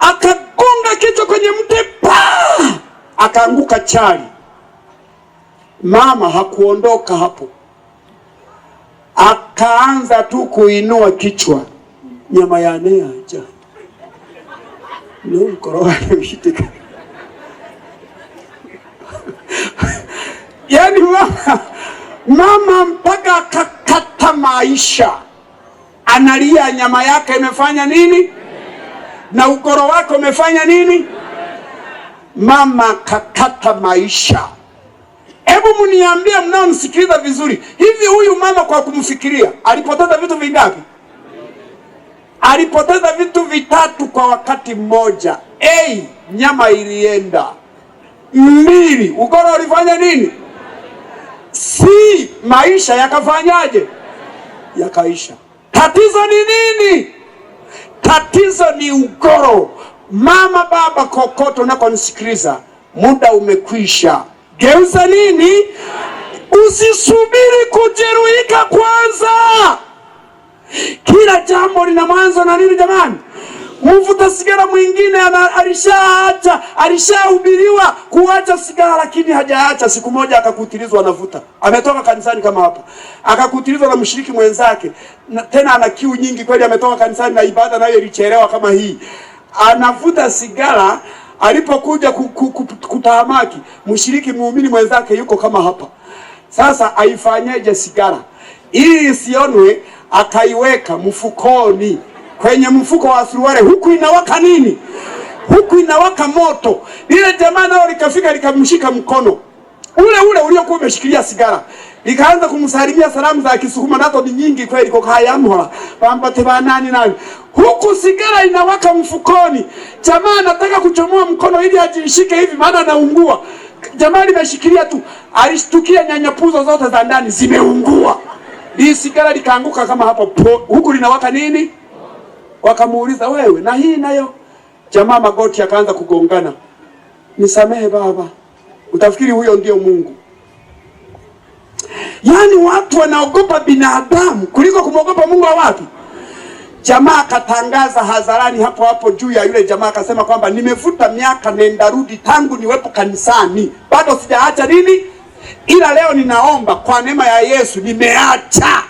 akagonga kichwa kwenye mti, pa, akaanguka chali. Mama hakuondoka hapo, akaanza tu kuinua kichwa, nyama yane aja nomkorowaishitika. Yaani mama mpaka akakata maisha, analia nyama yake imefanya nini na ukoro wake umefanya nini? Mama kakata maisha. Hebu mniambie, mnaonisikiliza vizuri, hivi huyu mama kwa kumfikiria alipoteza vitu vingapi? Alipoteza vitu vitatu kwa wakati mmoja. A, nyama ilienda. 2, ukoro ulifanya nini? C, maisha yakafanyaje? Yakaisha. Tatizo ni nini? Tatizo ni ukoro. Mama, baba, kokoto unakonisikiliza, muda umekwisha. Geuza nini? Usisubiri kujeruhika kwanza. Kila jambo lina mwanzo na nini jamani? Mvuta sigara mwingine alishaacha, alishahubiriwa kuacha sigara lakini hajaacha. Siku moja akakutilizwa anavuta. Ametoka kanisani kama hapa. Akakutilizwa na mshiriki mwenzake. Na, tena ana kiu nyingi kweli, ametoka kanisani na ibada nayo ilichelewa kama hii. Anavuta sigara, alipokuja kutahamaki, mshiriki muumini mwenzake yuko kama hapa. Sasa aifanyeje sigara? Ili isionwe, akaiweka mfukoni, kwenye mfuko wa suruali, huku inawaka nini? Huku inawaka moto. Lile jamaa nao likafika likamshika mkono ule ule uliokuwa umeshikilia sigara, likaanza kumsalimia salamu za Kisukuma, nazo ni nyingi kweli, kwa kayamhola bambate ba nani nani, huku sigara inawaka mfukoni. Jamaa anataka kuchomoa mkono ili ajishike hivi, maana anaungua. Jamaa limeshikilia tu, alishtukia nyanyapuzo zote za ndani zimeungua. Hii sigara likaanguka kama hapo po, huku linawaka nini? Wakamuuliza, wewe na hii nayo? Jamaa magoti akaanza kugongana, nisamehe baba. Utafikiri huyo ndio Mungu. Yaani watu wanaogopa binadamu kuliko kumwogopa Mungu wa wapi? Jamaa akatangaza hadharani hapo hapo juu ya yule jamaa, akasema kwamba nimevuta miaka nenda rudi tangu niwepo kanisani, bado sijaacha nini, ila leo ninaomba kwa neema ya Yesu nimeacha.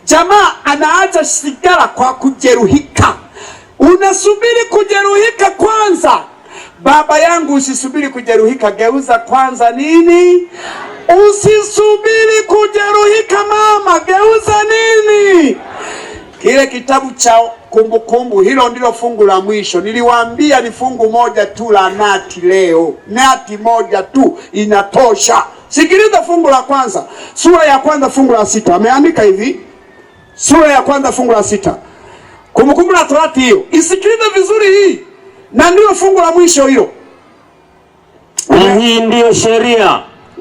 Jamaa anaacha sigara kwa kujeruhika. Unasubiri kujeruhika kwanza? Baba yangu, usisubiri kujeruhika, geuza kwanza nini? Usisubiri kujeruhika mama, geuza nini? Kile kitabu cha Kumbukumbu, hilo ndilo fungu la mwisho. Niliwaambia ni fungu moja tu la nati leo. Nati moja tu inatosha. Sikiliza fungu la kwanza, sura ya kwanza fungu la 6. Ameandika hivi, sura ya kwanza fungu la 6. Kumbukumbu la Torati hiyo. Isikilize vizuri hii. Na ndio fungu la mwisho hilo. Na hii ndiyo sheria.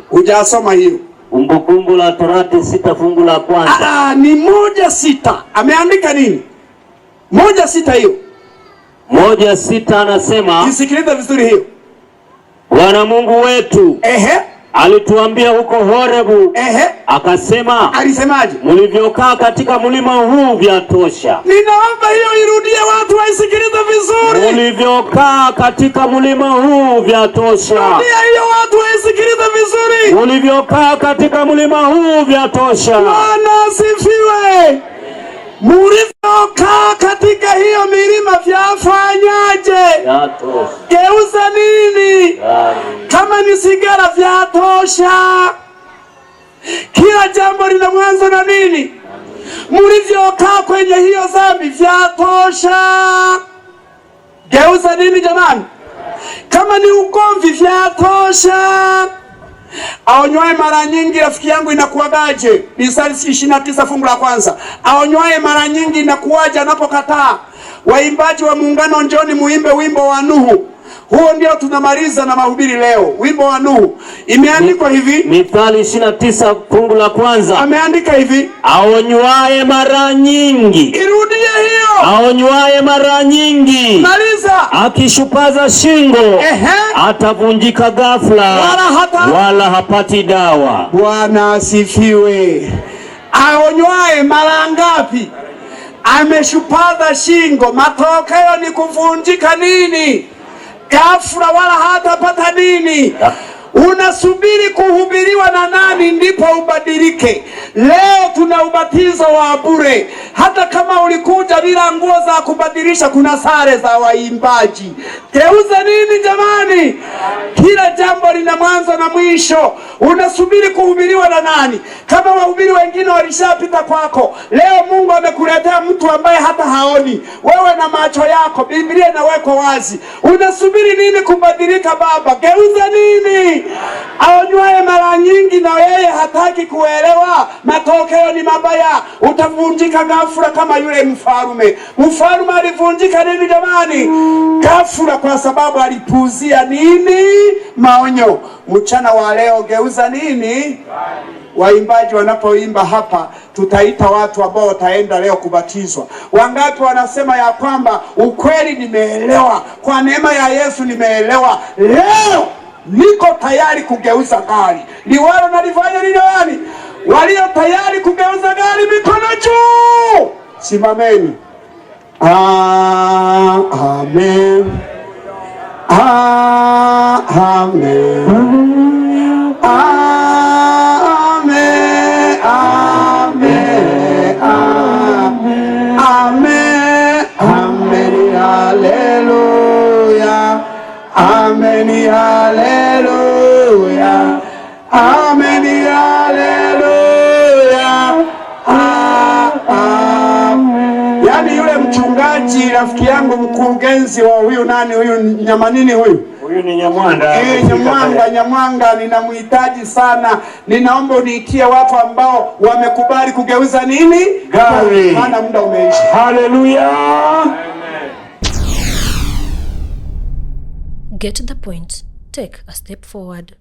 Hujasoma hiyo. Kumbukumbu la Torati 6 fungu la kwanza. Ni 1:6. Ameandika nini? 1:6 hiyo. 1:6 anasema, isikilize vizuri hiyo. Bwana Mungu wetu alituambia huko Horebu, akasema, alisemaje? Mlivyokaa katika mlima huu vyatosha. Ninaomba hiyo irudie, watu waisikilize vizuri. Mlivyokaa katika mlima huu vyatosha. Rudia hiyo, watu waisikilize vizuri. Mlivyokaa katika mlima huu vyatosha. Bwana asifiwe. Mlivyokaa katika hiyo milima vyafanyaje? Vyatosha. Geuza nini? Kama ni sigara vyatosha. Kila jambo lina mwanzo na nini? Mlivyokaa kwenye hiyo dhambi vyatosha. Geuza nini jamani? Kama ni ugomvi vyatosha. Aonywae mara nyingi, rafiki yangu, inakuwagaje? Mithali 29 fungu la kwanza. Aonywae mara nyingi inakuwaje anapokataa? Waimbaji wa muungano, njoni muimbe wimbo wa Nuhu. Huo ndio tunamaliza na mahubiri leo, wimbo wa Nuhu. Imeandikwa hivi, Mithali 29 fungu la kwanza. Ameandika hivi, aonywae mara nyingi. Irudie hiyo. Aonywae mara nyingi. Maliza. Akishupaza shingo, atavunjika ghafla, wala hapati dawa. Bwana asifiwe. Aonywae mara ngapi? Ameshupaza shingo, matokeo ni kuvunjika nini? Ghafla, wala hatapata nini? Unasubiri kuhubiriwa na nani ndipo ubadilike? Leo tuna ubatizo wa bure. Hata kama ulikuja bila nguo za kubadilisha, kuna sare za waimbaji. Geuza nini jamani? Kila jambo lina mwanzo na mwisho. Unasubiri kuhubiriwa na nani? Kama wahubiri wengine walishapita kwako, leo Mungu amekuletea mtu ambaye hata haoni wewe na macho yako, Biblia inawekwa wazi. Unasubiri nini kubadilika baba? Geuza nini? Aonywaye mara nyingi na yeye hataki kuelewa, matokeo ni mabaya. Utavunjika ghafula kama yule mfalme. Mfalme alivunjika nini jamani? Ghafula, kwa sababu alipuuzia nini? Maonyo. Mchana wa leo geuza nini? Waimbaji wanapoimba hapa, tutaita watu ambao wataenda leo kubatizwa. Wangapi wanasema ya kwamba ukweli nimeelewa, kwa neema ya Yesu nimeelewa, leo niko tayari kugeuza gari liwalo nalifanya nini? Jamani, walio tayari kugeuza gari, mikono juu, simameni. Amen. Amen. Amen. Amen. Amen. Amen. Haleluya. Amen. Haleluya. Amen. Haleluya. Amen. Yaani yule mchungaji rafiki yangu mkurugenzi wa huyu nani huyu Nyamanini huyu Huyu ni Nyamwanda. Nyamwanga, Nyamwanga ninamhitaji sana. Ninaomba uniitie watu ambao wamekubali kugeuza nini? Gari. Maana muda umeisha. Haleluya. Get the point. Take a step forward.